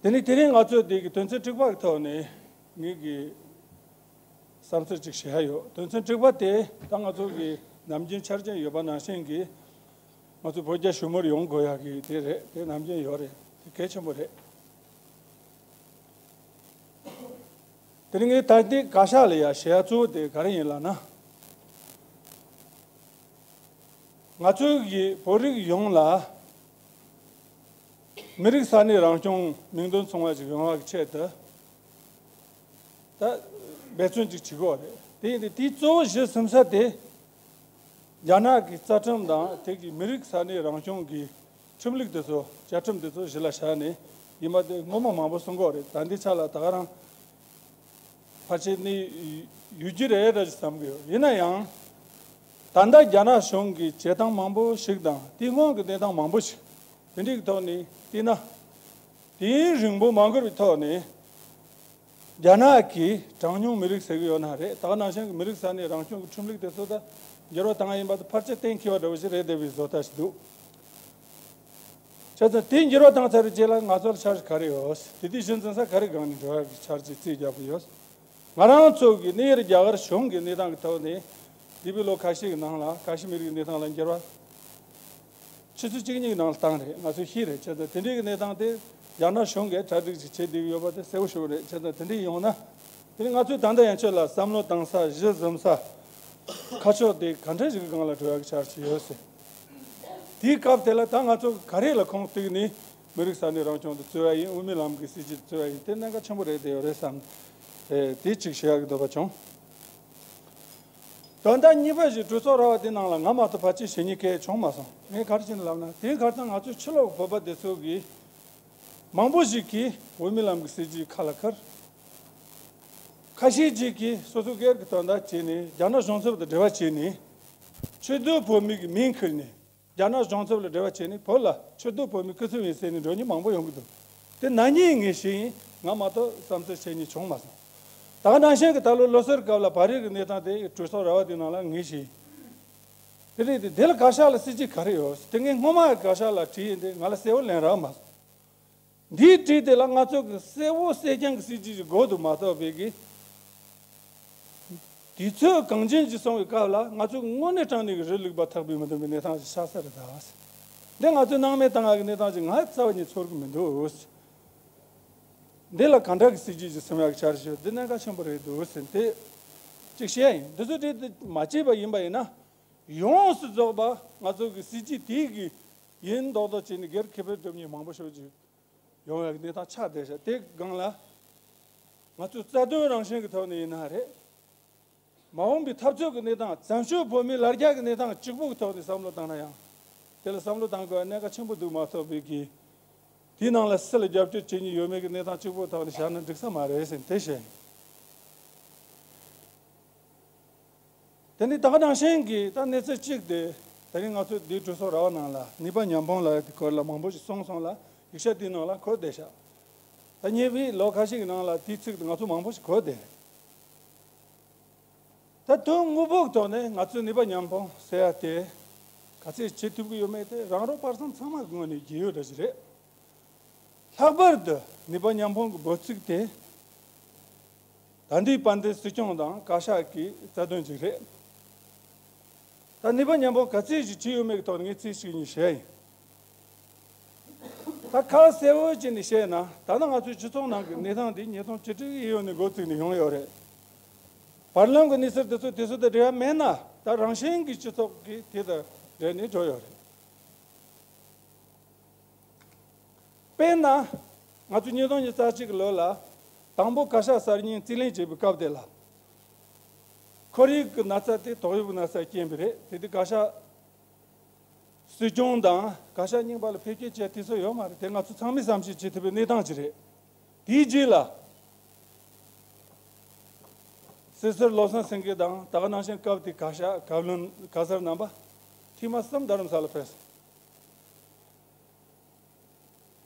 དེ་ནས་དེ་རིང་ང་ཚོས་འདི་གི་དོན་ཚན་དྲུག་པ་གི་ཐོག་ནས་ངེད་ཀྱི་བསམ་ཚུལ་ཅིག་བཤད་ཡ་ཡོད། དོན་ཚན་དྲུག་པ་དེ་ད་ང་ཚོ་གི་ནམ་རྒྱུན་འཆར་ཅན་ཡོད་པ་ནང་བཞིན་གྱི་ང་ཚོ་བོད་རྒྱ་ཞི་མོལ་ཡོང་དགོས་ཡ་གི་དེ་རེད། དེ་ནམ་རྒྱུན་ཡོད་རེད། དེ་གལ་ཆེན་པོ་རེད། དེ་རིང་ངས་ད་ལྟའི་བཀའ་ཤག་ལ་ཡ་བཤད་ཡ་གཙོ་བོ་དེ་ག་རེ་ཡིན་ལབ་ན། ང་ཚོའི་གི་བོད་རིགས་ཡོངས་ལ་མི་རིགས་ས་གནས་རང་སྐྱོང་མིང་དོན་མཚུངས་པ་ཞིག་ཡོང་བ་གི་ཆེད་དུ་ད་འབད་བརྩོན་ཅིག་བྱེད་དགོས་རེད། དེ་ཡིན་དུས་དེའི་གཙོ་བོ་གཞི་ཟིན་ས་དེ་རྒྱ་ནག་གི་རྩ་ཁྲིམས་དང་དེ་གི་མི་རིགས་ས་གནས་རང་སྐྱོང་གི་ཁྲིམས་ལུགས་དེ་ཚོ། བཅའ་ཁྲིམས་དེ་ཚོ་གཞི་ལ་བཞག་ནས་ཡིན་པ་དེ་སྔོན་མ་མང་པོ་གསུང་གི་ཡོད་རེད། ད་ལྟའི་ཆ་ལ་ད་ག་རང་ཕལ་ཆེར་གནས་ཡོད་ཀྱི་རེད་འདྲ་ཞིག་བསམ་གི་ཡོད། ཡིན་ན་ཡང་ད་ལྟ་རྒྱ་ནག་གཞུང་གི་བྱེད་སྟངས་མང་པོ་ཞིག་དང་དེའི་སྔོན་གྱི་གནས་སྟངས་མང་པོ་ཞིག་དེ་འདྲའི་ཐོག་ནས་བལྟས་ན། དུས་ཡུན་རིང་པོ་མ་འགོར་བའི་ཐོག་ནས་རྒྱ་ནག་གིས་གྲངས་ཉུང་མི་རིགས་ཟེར་གི་ཡོད་ན་རེད། ད་ག་ནང་བཞིན་གྱི་མི་རིགས་ས་གནས་རང་སྐྱོང་གི་ཁྲིམས་ལུགས་དེ་ཚོ་ད་འགྱུར་བ་བཏང་ཡ་ཡིན་པ་དེ་ཕལ་ཆེར་གཏན་འཁེལ་བ་འདྲ་བོ་ཞིག་རེད་བསྡད་པའི་བཟོ་ལྟ་ཞིག་འདུག། བྱས་ཙང་དེ་འགྱུར་བ་བཏང་ཚར་བའི་རྗེས་ལ་ང་ཚོར་འཆར་གཞི་ག་རེ་ཡོད། དེ་དུས་གཞི་འཛིན་ས་ག་རེ་སྒང་ནས་འགྲོ་ཡག་གི་འཆར་གཞི་རྩིས་རྒྱག་གི་ཡོད། ང་རང་ཚོ་གི་གནས་ཡུལ་རྒྱ་གར་གཞུང་གི་གནས་སྟངས་ཀྱི་ཐོག་ནས་འདས་པའི་ལོ་ཁ་ཤས་ཀྱི་ནང་ལ་ཁ་ཤི་མི་རིགས་གནས་སྟངས་ལ་འགྱུར་བ་ཆུ་ཚོད་གཅིག་གཉིས་ནང་ལ་བཏང་རེད། ང་ཚོས་ཤེས་རེད། བྱས་ཙང་དེ་འདྲའི་གི་གནས་སྟངས་དེ་རྒྱ་ནག་གཞུང་གིས་གྲ་སྒྲིག་ཅིག་བྱེད་བསྡད་ཀྱི་ཡོད་པ་དེ་གསལ་པོ་ཞིག་རེད། བྱས་ཙང་དེ་འདྲའི་ཡོང་ན་དེ་ནི་ང་ཚོས་ད་ལྟ་ཡན་ཆད་ལ་བསམ་བློ་བཏང་ས་གཞི་འཛིན་ས་ཁ་ཕྱོགས་དེ་ག་འདྲ་ཞིག་གི་སྒང་ལ་འགྲོ་ཡག་གི་འཆར་གཞི་ཡོད་ཟེར། དེའི་སྐབས་དེ་ལ་ད་ང་ཚོ་ག་རེ་ལ་ཁུངས་གཏུགས་ནས་མི་རིགས་ས་གནས་རང་སྐྱོང་དེ་རྩོད་ཡ་ཡིན། དབུ་མའི་ལམ་གྱི་སྲིད་བྱུས་རྩོད་ཡ་ཡིན། དེ་གནད་འགག་ཆེན་པོ་རེད་བསྡད་ཡོད་རེད་བསམ། ཨེ། དེ་གཅིག་བཤད་ཡག་གི་འདོད་པ་བྱུང་། དོན་དག་གཉིས་པ་ཞིག་གྲོས་ཚོགས་ར་བ་དེ་ནང་ལ་ང་མ་གཏོགས་ཕལ་ཆེར་བཤད་མཁན་གང་ཡང་བྱུང་མ་སོང་། ངས་ག་རེ་བྱས་ནས་ལབ་ན། དེ་གར་ད་ང་ཚོའི་ཕྱི་ལོགས་བོད་པ་དེ་ཚོ་གིས་མང་པོ་ཞིག་གིས་དབུ་མའི་ལམ་གྱི་སྲིད་བྱུས་ཁ་ལ་འཁུར། ཁ་ཤས་ཅིག་གིས་སོ་སོའི་སྒེར་གྱི་དོན་དག་བྱས་ནས་རྒྱ་ནག་གཞུང་ཚབ་དང་འབྲེལ་བ་བྱས་ནས་ཆེས་མཐོའི་བོད་མི་གི་མིང་ཁུར་ནས། རྒྱ་ནག་གཞུང་ཚབ་ལ་འབྲེལ་བ་བྱས་ནས་བོད་ལ་ཆེས་མཐོའི་བོད་མི་སྐུ་ཚབ་ཡིན་ཟེར་ནས་འགྲོ་མཁན་མང་པོ་ཡོང་གི་འདུག། དེ་ནག་ཉེས་ངས་ཤེས་ཡིན། ང་མ་གཏོགས་བསམ་ཚུལ་བཤད་མཁན་བྱུང་མ་སོང་། ད་ག་ནང་བཞིན་གྱི་ད་ལོ་ལོ་སར་སྐབས་ལ་བལ་རིགས་ཀྱི་གནས་སྟངས་དེ་གྲོས་ཚོགས་ར་བ་དེ་ནང་ལ་ངས་ཤེས་ཡིན། དེ་རེད་དེ། དེ་ལ་བཀའ་ཤག་ལ་སྲིད་ཇུས་ག་རེ་ཡོད་ཟེར། དེ་ངས་སྔོན་མ་བཀའ་ཤག་ལ་དྲིས་ཡིན་ཏེ་ང་ལ་གསལ་བོ་ལན་རག་མ་སོང་། འདིའི་དྲིས་དེ་ལ་ང་ཚོ་གི་གསལ་བོ་གསལ་རྐྱང་གི་སྲིད་ཇུས་ཅིག་དགོས་འདུག་མ་གཏོགས་པའི་གི། དུས་ཚོད་གང་ཅན་ཅིག་སོང་བའི་སྐབས་ལ་ང་ཚོས་དངོས་གནས་དྲང་གནས་ཀྱི་རུ་ལུག་པ་ཐག་པས་མི་འདོན་པའི་གནས་སྟངས་ཤིག་ཆགས་ས་རེད་ད། འདི་ང་ཚོས་སྣང་མེད་བཏང་ཡག་གི་གནས་སྟངས་ཅིག་ང་རྩ་བ་ཉིད་ཚོར་གི་མི་འདུག། འདི་ལ་ག་འདྲ་གི་སྲིད་ཇུས་ཅིག་སེམས་ཡག་གི་འཆར་གཞི་འདི་གནད་འགག་ཆེན་པོ་རེད་འདུག་ཟེར་དེ་ཅིག་བཤད་ཡིན། འདི་ཚོ་དེ་མ་བྱས་པ་ཡིན་པ་ཡིན་ན་ཡོངས་སུ་རྫོགས་པ་ང་ཚོ་གི་སྲིད་ཇུས་དེ་གི་ཡིན་མདོག་མདོག་བྱས་ནས་སྒེར་ཁེ་ཕན་སྒྲུབ་མཁན་མང་པོ་ཞིག་ཅིག་ཡོང་བའི་གནས་སྟངས་ཆགས་བསྡད་ཤག། དེ་སྒང་ལ་ང་ཚོས་རྩ་དོན་རང་བཞིན་གྱི་ཐོག་ནས་ཡིན་ན་རེད། མ་འོངས་པའི་འཐབ་རྩོད་ཀྱི་གནས་སྟངས། བཙན་བྱོལ་བོད་མིའི་ལ་རྒྱ་གི་གནས་སྟངས་གཅིག་པུ་གི་ཐོག་ནས་བསམ་བློ་བཏང་ན་ཡང་། དེ་ལ་བསམ་བློ་བཏང་དགོས་པའི་གནད་འགག་ཆེན་པོ་འདུག་མ་གཏོགས་པའི་གི། དེའི་ནང་ལ་སུ་ལ་རྒྱབ་སྐྱོར་བྱེད་མཁན་ཡོད་མེད་ཀྱི་གནས་སྟངས་གཅིག་པུ་ཐོག་ནས་བཞག་ན་འགྲིག་ས་མ་རེད་ཟེར་དེ་བཤད་ཡིན། དེ་ནི་ད་ག་ནང་བཞིན་གྱི་ད་གནས་ཚུལ་གཅིག་དེ། དེ་རིང་ང་ཚོ་འདིའི་གྲོས་ཚོགས་ར་བ་ནང་ལ་ནུས་པ་མཉམ་སྤུངས་ལབ་ཡག་དེ་སྐོར་ལ་མང་པོ་ཞིག་གསུངས་སོང་ལ། ཡིག་ཆ་དེའི་ནང་ལ་འཁོད་བསྡད་ཤག། ད་ཉེ་བའི་ལོ་ཁ་ཤས་ཀྱི་ནང་ལ་དེའི་ཚིག་དེ་ང་ཚོ་མང་པོ་ཞིག་གོ་བསྡད་རེད། ད་དོན་དངོས་པོ་གི་ཐོག་ནས་ང་ཚོས་ནུས་པ་མཉམ་སྤུངས་ཟེར་ཡ་དེ་ག་ཚོད་བྱེད་ཐུབ་ཀྱི་ཡོད་མེད་དེ་རང་རོགས་པ་སངས་ཚང་མ་གི་ངོས་ནས་རྒྱུས་ཡོད་འདྲ་ཞིག་རེད། ལྷག་པར་དུ་ནུས་པ་མཉམ་སྤུངས་ཀྱི་འབོད་ཚིག་དེ་ད་ལྟའི་དཔལ་ལྡན་སྲིད་སྐྱོང་དང་བཀའ་ཤག་གི་རྩ་དོན་ཅིག་རེད། ད་ནུས་པ་མཉམ་སྤུངས་ག་ཚོད་ཅིག་བྱས་ཡོད་མེད་ཀྱི་ཐོག་ནས་ངས་ཚིག་གཅིག་གཉིས་བཤད་ཡིན། ད་ཁ་གསལ་བོ་བྱས་ནས་བཤད་ན། ད་ལྟ་ང་ཚོའི་སྤྱི་ཚོགས་ནང་གི་གནས་སྟངས་འདི་ཉིས་སྟོང་བཅུ་དྲུག་ཡོལ་ནས་འགོ་བཙུགས་ནས་ཡོང་ཡོད་རེད། བར་ལམ་གྱི་གནས་ཚུལ་དེ་ཚོ་དུས་ཚོད་དང་འབྲེལ་བ་མེད་ན། ད་རང་བཞིན་གྱིས་སྤྱི་ཚོགས་ཀྱི་དེ་དང་འབྲེལ་ནས་འགྲོ་ཡོད་རེད། དཔེར་ན། ང་ཚོ་ཉིས་སྟོང་ཉི་ཤུ་རྩ་གཅིག་གི་ལོ་ལ་དང་པོ་བཀའ་ཤག་གསར་རྙིང་རྩིས་ལེན་བྱས་པའི་སྐབས་དེ་ལ། ཁོར་ཡུག་གི་ན་ཚ་དེ་ཏོག་དབྱིབས་ན་ཚ་རྐྱེན་པས་རེད། དེ་དུས་བཀའ་ཤག་སྲིད་སྐྱོང་དང་བཀའ་ཤག་རྙིང་པ་ལ་ཕེབས་སྐྱེལ་བྱེད་ཐུབ་ས་ཡོད་མ་རེད། དེ་ང་ཚོ་ཚང་མས་བསམ་ཤེས་བྱེད་ཐུབ་པའི་གནས་སྟངས་ཅིག་རེད། དེའི་རྗེས་ལ་སྲིད་ཟུར་བློ་བཟང་སེང་གེ་དང་ད་ག་ནང་བཞིན་སྐབས་དེའི་བཀའ་ཤག་བཀའ་བློན་བཀའ་ཟུར་རྣམ་པ་ཐེངས་མ་གསུམ་རྡ་རམ་ས་ལ་ཕེབས་སོང་།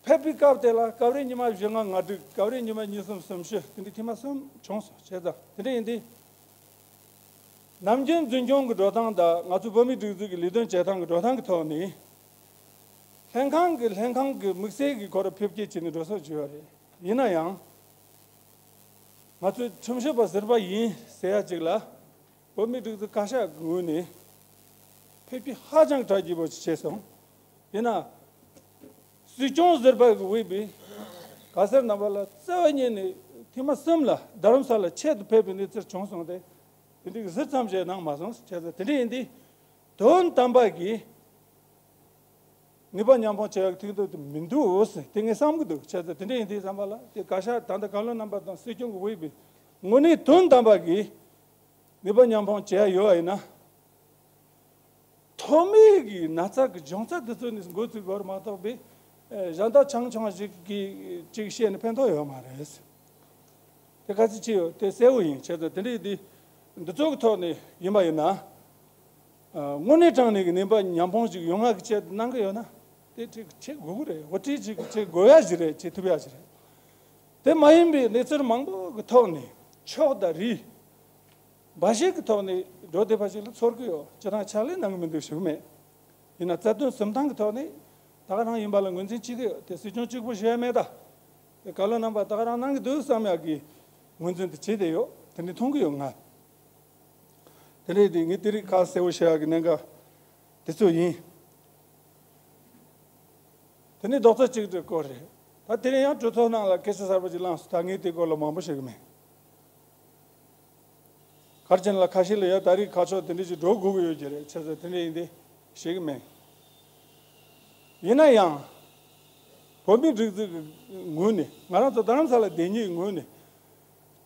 ཕེབས་པའི་སྐབས་དེ་ལ་སྐབས་རེ་ཉི་མ་བཞི་ལྔ་ལྔ་དྲུག་སྐབས་རེ་ཉི་མ་གཉིས་གསུམ་གསུམ་བཞི་དེ་འདྲའི་ཐེངས་མ་གསུམ་བྱུང་སོང་། བྱས་ཙང་དེ་འདྲ་ཡིན་དུས། ནམ་རྒྱུན་འཛིན་སྐྱོང་གི་འགྲོ་སྟངས་དང་ང་ཚོ་བོད་མིའི་སྒྲིག་འཛུགས་ཀྱི་ལས་དོན་བྱེད་སྟངས་ཀྱི་འགྲོ་སྟངས་ཀྱི་ཐོག་ནས། ལྷན་ཁང་གི་ལྷན་ཁང་གི་དམིགས་བསལ་གྱི་སྐོར་ཕེབས་སྐྱེལ་བྱས་ནས་འགྲོ་ས་བྱས་ཡོད་རེད། ཡིན་ན་ཡང་། ང་ཚོའི་ཁྲིམས་ཞིབ་པ་ཟུར་པ་ཡིན་ཟེར་ཡ་ཅིག་ལ། བོད་མིའི་སྒྲིག་འཛུགས་བཀའ་ཤག་གི་ངོས་ནས་ཕེབས་སྐྱེལ་ཧ་ཅང་གྲ་རྒྱས་པོ་ཞིག་བྱས་སོང་། ཡིན་ན། སྲིད་སྐྱོང་ཟུར་པ་གིས་དབུས་པའི་བཀའ་ཟུར་རྣམ་པ་ལ་རྩ་བ་ཉིད་ནས་ཐེངས་མ་གསུམ་ལ་རྡ་རམ་ས་ལ་ཆེད་དུ་ཕེབས་པའི་གནས་ཚུལ་བྱུང་སོང་སྟེ། དེ་འདྲའི་གཟི་ཙམ་ཞིག་གནང་མ་སོང་། བྱས་ཙང་དེ་འདྲ་ཡིན་དུས། དོན་དམ་པ་གི་ནུས་པ་མཉམ་སྤུངས་བྱེད་ཡག་ཐུག་འདུག་དེ་མི་འདུག་ཟེར་དེ་ངས་བསམ་གྱི་འདུག་བྱས་ཙང་དེ་འདྲ་ཡིན་དུས་བསམ་པ་ལ་དེ་བཀའ་ཤག་ད་ལྟ་བཀའ་བློན་རྣམ་པ་དང་སྲིད་སྐྱོང་གིས་དབུས་པའི་ངོས་ནས་དོན་དམ་པ་གི་ནུས་པ་མཉམ་སྤུངས་བྱེད་ཡག་ཡོད་པ་ཡིན་ན། ཐོག་མའི་གི་ན་ཚ་གི་འབྱུང་རྩ་འདི་ཚོ་ནས་འགོ་ཚུགས་དགོས་རེད་མ་གཏོགས་པའི་ཨེ་གཞན་དག་ཆུང་ཆུང་ཞིག་གིས་ཅིག་བཤད་ནས་ཕན་ཐོགས་ཡོད་མ་རེད། དེ་ག་ཚོད་ཅིག་ཡོད་དེ་གསལ་བོ་ཡིན། བྱས་ཙང་དེ་འདྲའི་དེ་འདི་ཚོ་གི་ཐོག་ནས་ཡིན་པ་ཡིན་ན། ཨ་དངོས་གནས་དྲང་གནས་ཀྱི་ནུས་པ་མཉམ་སྤུངས་ཅིག་ཡོང་ཡག་གི་ཆེད་དུ་གནང་གི་ཡོད་ན། དེ་ཅིག་བྱེད་དགོས་ཀྱི་རེད། འགོ་ཁྲིད་ཅིག་བྱེད་དགོས་ཡག་ཞིག་རེད། བྱེད་ཐུབ་ཡག་ཞིག་རེད། དེ་མ་ཡིན་པའི་གནས་ཚུལ་མང་པོ་གི་ཐོག་ནས་ཕྱོགས་དང་རིས། འབའ་ཞིག་གི་ཐོག་ནས་འགྲོ་བསྡད་པ་ཞིག་ལ་ཚོར་གི་ཡོད། སྤྱིར་བཏང་ཕྱག་ལས་གནང་གི་མི་འདུག་ཞུ་གི་མེད། ཡིན་ན་རྩ་དོན་གསུམ་ཐང་གི་ཐོག་ནས་ད་ག་རང་ཡིན་པ་ལ་ངོས་འཛིན་བྱེད་ཀྱི་ཡོད། དེ་སྲིད་སྐྱོང་གཅིག་པུ་ཞུ་ཡ་མེད་ད། དེ་བཀའ་བློན་རྣམ་པ་ད་ག་རང་གནང་གི་འདུག་བསམ་ཡག་གི་ངོས་འཛིན་དེ་བྱས་བསྡད་ཡོད། དེ་འདྲ་མཐོང་གི་ཡོད་ང་། དེ་འདྲ་དེ་ངས་དེ་རིགས་ཁ་གསལ་བོ་བཤད་ཡག་གི་གནད་འགག་དེ་ཚོ་ཡིན། དེ་ནས་རྡོག་རྩ་གཅིག་སྒྲིལ་སྐོར་རེད། ད་དེ་རིང་ཡང་གྲོས་ཚོགས་ནང་ལ་སྐད་ཆ་གསར་པ་ཅིག་བསླངས་སོང་། ད་ངས་དེ་སྐོར་ལ་མང་པོ་བཤད་གི་མེད། ག་རེ་བྱས་ན་ལ་ཁ་ཤས་ལ་ཡ་ད་རེས་ཁ་ཕྱོགས་དེ་འདྲ་ཞིག་འགྲོ་དགོས་ཀྱི་ཡོད་ཀྱི་རེད། བྱས་ཙང་དེ་འདྲ་ཡིན་ཏེ་བཤད་གི་མེད། ཡིན་ན་ཡང་། བོད་མིའི་སྒྲིག་འཛུགས་ཀྱི་ངོས་ནས་ང་རང་ཚོ་རྡ་རམ་ས་ལ་བསྡད་མཁན་གྱི་ངོས་ནས་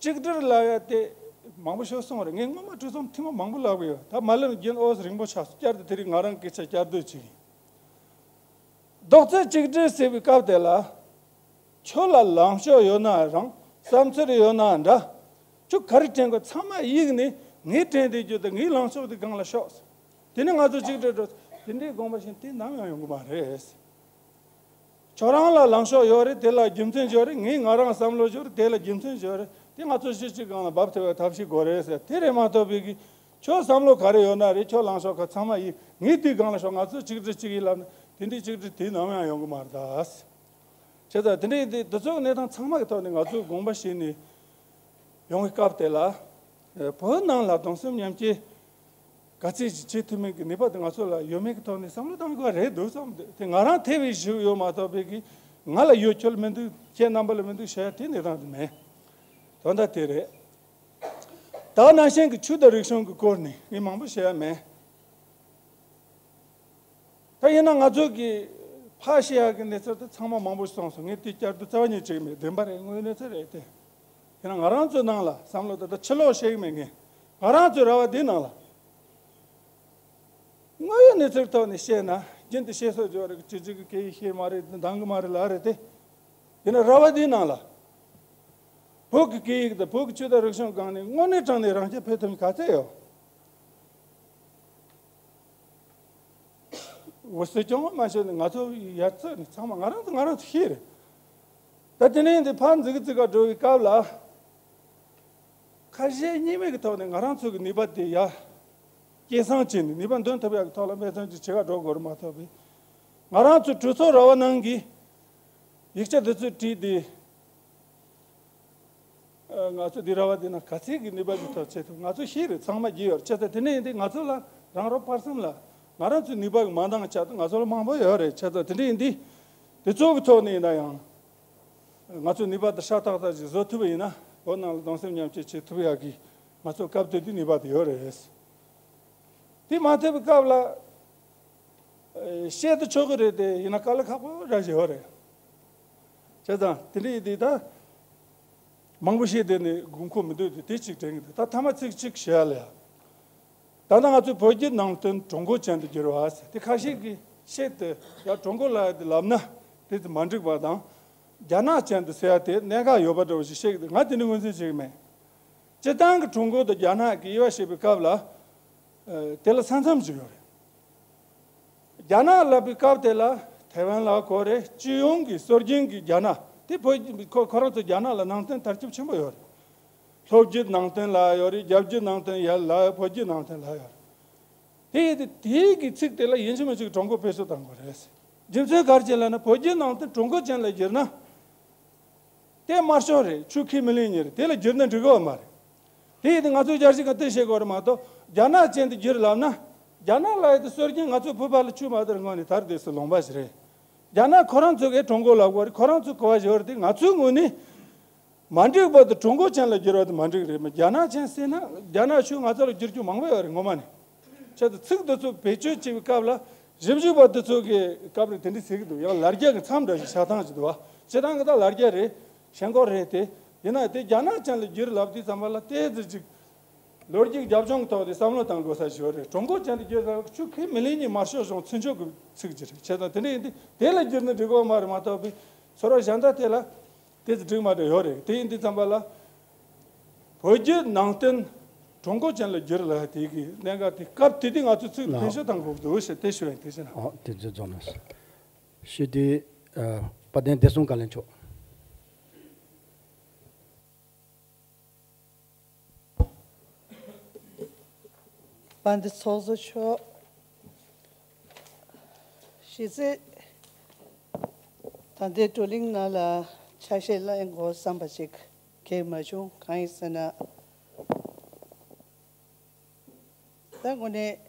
གཅིག་སྒྲིལ་ལབ་ཡ་དེ་མང་པོ་ཤོད་སོང་རེད། ངས་སྔོན་མ་གྲོས་ཚོགས་ཐེངས་མ་མང་པོ་ལབ་གི་ཡོད། ད་མ་ལབ་ན་རྒྱུན་ཨོ་ཙི་རིང་པོ་ཆགས་སོང་། བསྐྱར་དུ་དེ་རིང་ང་རང་སྐད་ཆ་བསྐྱར་ཟློས་བྱེད་ཀྱི་ཡིན། རྡོག་རྩ་གཅིག་སྒྲིལ་ཟེར་བའི་སྐབས་དེ་ལ། ཁྱོད་ལ་ལངས་ཕྱོགས་ཡོད་ན་རང་བསམ་ཚུལ་ཡོད་ན་འདྲ། ཁྱོད་ག་རེ་དྲན་དགོས་ཚང་མ་གཡུགས་ནས་ངས་དྲན་བསྡད་རྒྱུ་དང་ངའི་ལངས་ཕྱོགས་དེ་སྒང་ལ་ཤོག། དེ་ནས་ང་ཚོ་གཅིག་སྒྲིལ་འགྲོ། དེ་འདྲའི་དགོངས་པ་བཞེས་དེ་ནམ་ཡང་ཡོང་གི་མ་རེད། ཁྱོད་རང་ལ་ལངས་ཕྱོགས་ཡོད་རེད། དེ་ལ་རྒྱུ་མཚན་ཡོད་རེད། ངས་ང་རང་བསམ་བློ་ཡོད་རེད། དེ་ལ་རྒྱུ་མཚན་ཡོད་རེད། དེ་ང་ཚོ་གཞི་གཅིག་སྒང་ལ་འབབ་ཐུབ་པའི་ཐབས་ཤེས་དགོས་རེད་ཟེར། དེ་རེད་མ་གཏོགས་པའི་གི་ཁྱོད་བསམ་བློ་ག་རེ་ཡོད་ན་རེད། ཁྱོད་ལངས་ཕྱོགས་ག་ཚང་མ་ཡིན། ངས་དེའི་སྒང་ལ་ཤོག། ང་ཚོ་གཅིག་སྒྲིལ་གཅིག་ཡིན་ལབ་ན་དེ་འདྲའི་གཅིག་སྒྲིལ་དེ་ནམ་ཡང་ཡོང་གི་མ་རེད་ད། བྱས་ཙང་དེ་འདྲའི་དེ་དེ་ཚོའི་གནས་སྟངས་ཚང་མ་གི་ཐོག་ནས་ང་ཚོས་དགོངས་པ་བཞེས་ནས་ཡོང་གི་སྐབས་དེ་ལ། ཨེ་བོད་ནང་ལ་གདུང་སེམས་མཉམ་སྐྱེད་ག་ཚད་ཅིག་བྱེད་ཐུབ་མིན་གྱི་ནུས་པ་དེ་ང་ཚོ་ལ་ཡོད་མེད་ཀྱི་ཐོག་ནས་བསམ་བློ་གཏང་དགོས་རེད་འདུག་བསམ། དེ་ང་རང་ཐེ་བའི་ཞིག་ཡོད་མ་གཏོགས་པའི་གི་ང་ལ་ཡོད་ཁྱོད་ལ་མི་འདུག་ཁྱེད་རྣམ་པ་ལ་མི་འདུག་བཤད་ཡ་དེ་གནས་སྟངས་དེ་མེད། དོན་དག་དེ་རེད། ད་ནང་བཞིན་གྱི་ཆོས་དང་རིག་གཞུང་གི་སྐོར་ནས་ངས་མང་པོ་བཤད་ཡ་མེད། ད་ཡིན་ན་ང་ཚོ་གི་ཕར་བཤད་ཡག་གི་གནས་ཚུལ་དེ་ཚང་མ་མང་པོ་ཞིག་གསུངས་སོང་། ངས་དེ་བསྐྱར་དུ་རྩ་བ་ཉིད་བྱེད་ཀྱི་མེད། བདེན་པ་རེད། དངོས་ཡོད་གནས་ཚུལ་རེད་དེ། ཡིན་ན་ང་རང་ཚོའི་ནང་ལ་བསམ་བློ་དེ་ད་ཕྱི་ལོགས་བཤད་ཀྱི་མེད། ངས་ང་རང་ཚོའི་ར་བ་འདིའི་ནང་ལ་དངོས་ཡོད་གནས་ཚུལ་ཐོག་ནས་བཤད་ན་རྒྱུན་དུ་བཤད་སྲོལ་ཡོད་རེད། སྤྱི་གཅིག་གི་སྐད་ཡིག་ཤེས་མ་རེད། འདང་གི་མ་རེད་ལབ་རེད་དེ། ཡིན་ན་ར་བ་འདིའི་ནང་ལ་བོད་ཀྱི་སྐད་ཡིག་དང་བོད་ཀྱི་ཆོས་དང་རིག་གཞུང་སྒང་ནས་དངོས་གནས་དྲང་གནས་རང་རྐྱ་འཕེར་ཐུབ་མཁན་ག་ཚད་ཡོད། འོ་སྲིད་སྐྱོང་མ་ཤོད་ནས་ང་ཚོ་ཡར་ཚོས་ནས་ཚང་མ་ང་རང་ཚོ་ང་རང་ཚོ་ཤེས་རེད། ད་དེ་ནས་འདི་ཕར་འཛིག་འཛིག་ག་འགྲོ་བའི་སྐབས་ལ་ཁ་ཞེ་གཉིས་མེད་ཀྱི་ཐོག་ནས་ང་རང་ཚོ་གི་ནུས་པ་དེ་ཡར་སྐྱེད་སྲིང་བྱས་ནས་ནུས་པ་འདོན་ཐུབ་ཡག་གི་ཐོག་ལ་འབད་བརྩོན་ཅིག་བྱེད་ག་འགྲོ་དགོས་རེད་མ་གཏོགས་པའི་ང་རང་ཚོ་གྲོས་ཚོགས་ར་བ་ནང་གི་ཡིག་ཆ་འདི་ཚོ་བྲིས་ཏེ། ཨ། ང་ཚོ་འདི་ར་བ་འདི་ན་ག་ཚད་ཀྱི་ནུས་པ་ཅིག་ཐོབ་བྱེད་ཐུབ། ང་ཚོ་ཤེས་རེད། ཚང་མ་རྒྱུས་ཡོད་རེད། བྱས་ཙང་དེ་འདྲ་ཡིན་དུས་ང་ཚོ་ལ་རང་རང་བར་གསུམ་ལ་ང་རང་ཚོའི་ནུས་པ་གི་མ་འདང་ཆ་དེ་ང་ཚོ་ལ་མང་པོ་ཡོད་རེད། བྱས་ཙང་དེ་འདྲ་ཡིན་དུས་དེ་ཚོ་གི་ཐོག་ནས་ཡིན་ན་ཡང་ང་ཚོའི་ནུས་པ་དེ་ཧྲ་ཏག་ཏག་ཅིག་བཟོ་ཐུབ་པ་ཡིན་ན་བོད་ནང་ལ་གདུང་སེམས་མཉམ་སྐྱེད་བྱེད་ཐུབ་ཡག་གི་ང་ཚོ་སྐབས་དེ་དུས་ནུས་པ་དེ་ཡོད་རེད། དེ་མ་ཐེབས་པའི་སྐབས་ལ། ཨེ། བཤད་དུ་ཆོག་གི་རེད་དེ། ཡིན་ན་དཀའ་ལས་ཁག་པོ་ར་ཞིག་ཡོད་རེད། བྱས་ཙང་དེ་འདྲ་ཡིན་དུས་ད་མང་པོ་བཤད་བསྡད་ནས་དགོས་མཁོ་མི་འདུག་དེ་དེ་གཅིག་དྲན་གྱི་འདུག་ད་ཐ་མ་ཚིག་གཅིག་བཤད་ཡ་ལ་ཡ། ད་ལྟ་ང་ཚོས་བོད་བརྒྱུད་ནང་བསྟན་ཀྲུང་གོ་ཅན་དུ་བསྒྱུར་བ་ཟེར་དེ་ཁ་ཤས་ཀྱིས་བཤད་དེ་ཡང་ཀྲུང་གོ་ལབ་ཡ་དེ་ལབ་ན་དེ་ཚོ་མ་འགྲིག་པ་དང་། རྒྱ་ནག་ཅན་དུ་ཟེར་ཡ་དེ་གནད་འགག་ཡོད་པ་འདྲ་བོ་ཞིག་བཤད་ཀྱི་འདུག་ང་དེ་འདྲ་ངོས་འཛིན་བྱེད་ཀྱི་མེད། སྤྱིར་བཏང་གི་ཀྲུང་གོ་དང་རྒྱ་ནག་གི་དབྱེ་བ་ཕྱེ་བའི་སྐབས་ལ་ཨ་དེ་ལ་ས་མཚམས་ཅིག་ཡོད་རེད། རྒྱ་ནག་ལབ་པའི་སྐབས་དེ་ལ་ཐའེ་ཝན་ལ་གོ་རེད། སྤྱི་ཡོངས་ཀྱི་སྲོལ་རྒྱུན་གྱི་རྒྱ་ནག་དེ་བོད་ཁོ་ཁོ་རང་ཚོ་རྒྱ་ནག་ལ་ནང་བསྟན་དར་ཁྱབ་ཆེན་པོ་ཡོད་རེད། ལྷོ་བརྒྱུད་ནང་བསྟན་ལབ་ཡོད་རེད། རྒྱ་བརྒྱུད་ནང་བསྟན་ཡ་ལབ་ཡོད། བོད་བརྒྱུད་ནང་བསྟན་ལབ་ཡོད་རེད། དེ་ཡིན་དུས་དེའི་གི་ཚིག་དེ་ལ་ཡིན་གཅིག་མིན་གཅིག་ཀྲུང་གོ་བེད་སྤྱོད་བཏང་དགོས་རེད། རྒྱུ་མཚན་ག་རེ་བྱས་ལབ་ན་བོད་བརྒྱུད་ནང་བསྟན་ཀྲུང་གོ་ཅན་ལ་བསྒྱུར་ན། དེ་དམར་ཤོག་རེད། ཆོས་ཁས་མི་ལེན་མཁན་རེད། དེ་ལ་བསྒྱུར་ན་འགྲིག་གི་མ་རེད། དེ་ཡིན་དུས་ང་ཚོས་རྒྱལ་སྤྱི་ཁ་གཏད་བྱེད་དགོས་རེད་མ་གཏོགས་རྒྱ་ནག་ཅན་དུ་བསྒྱུར་ལབ་ན། རྒྱ་ནག་ལབ་ཡ་དེ་སྲོལ་རྒྱུན་ང་ཚོའི་བོད་པ་ལ་ཆོས་མ་དར་སྔོན་ནས་དར་བསྡད་སའི་ལུང་པ་ཞིག་རེད། རྒྱ་ནག་ཁོ་རང་ཚོ་གིས་ཀྲུང་གོ་ལབ་དགོས་རེད། ཁོ་རང་ཚོ་གོ་བ་བཞག་རེད། དེ་ང་ཚོའི་ངོས་ནས་མ་འགྲིག་པ་དེ་ཀྲུང་གོ་ཅན་ལ་བསྒྱུར་བ་དེ་མ་འགྲིག་རེད། མ་རྒྱ་ནག་ཅན་ཟེར་ན་རྒྱ་ནག་ཆོས་ང་ཚོ་ལ་བསྒྱུར་རྒྱུ་མང་པོ་ཡོད་རེད་ངོ་མ་ནས། བྱས་ཙང་ཚིག་འདི་ཚོ་བེད་སྤྱོད་བྱེད་པའི་སྐབས་ལ་ཞིབ་འཇུག་པ་འདི་ཚོ་གིས་སྐབས་རེ་དེ་འདྲ་ཟེར་གྱི་འདུག་ཡང་ལ་རྒྱ་གི་མཚམས་འདྲ་ཞིག་ཆགས་སྟངས་ཤིག་འདུག་བ། སྤྱིར་བཏང་གི་ད་ལ་རྒྱ་རེད། ཞེན་ཁོག་རེད་དེ། ཡིན་ན་དེ་རྒྱ་ནག་ཅན་ལ་བསྒྱུར་ལབ་དུས་ཙམ་པ་ལ་ཏོག་ཙམ་ཅིག་ལོ་རྒྱུས་རྒྱབ་ལྗོངས་ཐོག་ནས་བསམ་བློ་བཏང་དགོས་ས་ཞིག་ཡོད་རེད། ཀྲུང་གོ་ཅན་དུ་བསྒྱུར་ལབ་ཆོས་ཁས་མི་ལེན་མཁན་དམར་ཤོག་གཞུང་ཚུན་ཆད་ཀྱི་ཚིག་ཅིག་རེད། བྱས་ཙང་དེ་འདྲ་ཡིན་དུས་དེ་ལ་བསྒྱུར་ན་འགྲིག་གི་མ་རེད་མ་གཏོགས་པའི་ཚོར་བ་གཞན་དག་དེ་ལ་ཏོག་ཙམ་འགྲིག་མ་འགྲིག་ཡོད་རེད། དེ་ཡིན་དུས་ཙམ་པ་ལ། བོད་བརྒྱུད་ནང་བསྟན་ཀྲུང་གོ་ཅན་ལ་བསྒྱུར་ལབ་དེ་གི་གནད་འགག་དེ་སྐབས་དེ་དུས་ང་ཚོ་ཚིག་ལ་བེད་སྤྱོད་བཏང་དགོས་འདུག་ཞེས་དེ་ཞུ་ཡ་ཡིན། དེ་བཞིན་ཨོ་དེ་ཚོ་རྫོང་ནས་ཞུ་དུས་ཨ་དཔལ་ལྡན་བདེ་སྲུང་བཀའ་བློན་མཆོག་དཔལ་ལྡན་ཚོགས་གཙོ་མཆོག་གཞི་རྩའི་ད་ལྟའི་བགྲོ་གླེང་ནང་ལ་ཆ་ཤས་གླེང་དགོས་བསམ་པ་ཅིག་གང་ཡང་མ་བྱུང་། གང་ཡིན་ཟེར་ན། ད་དངོས་གནས་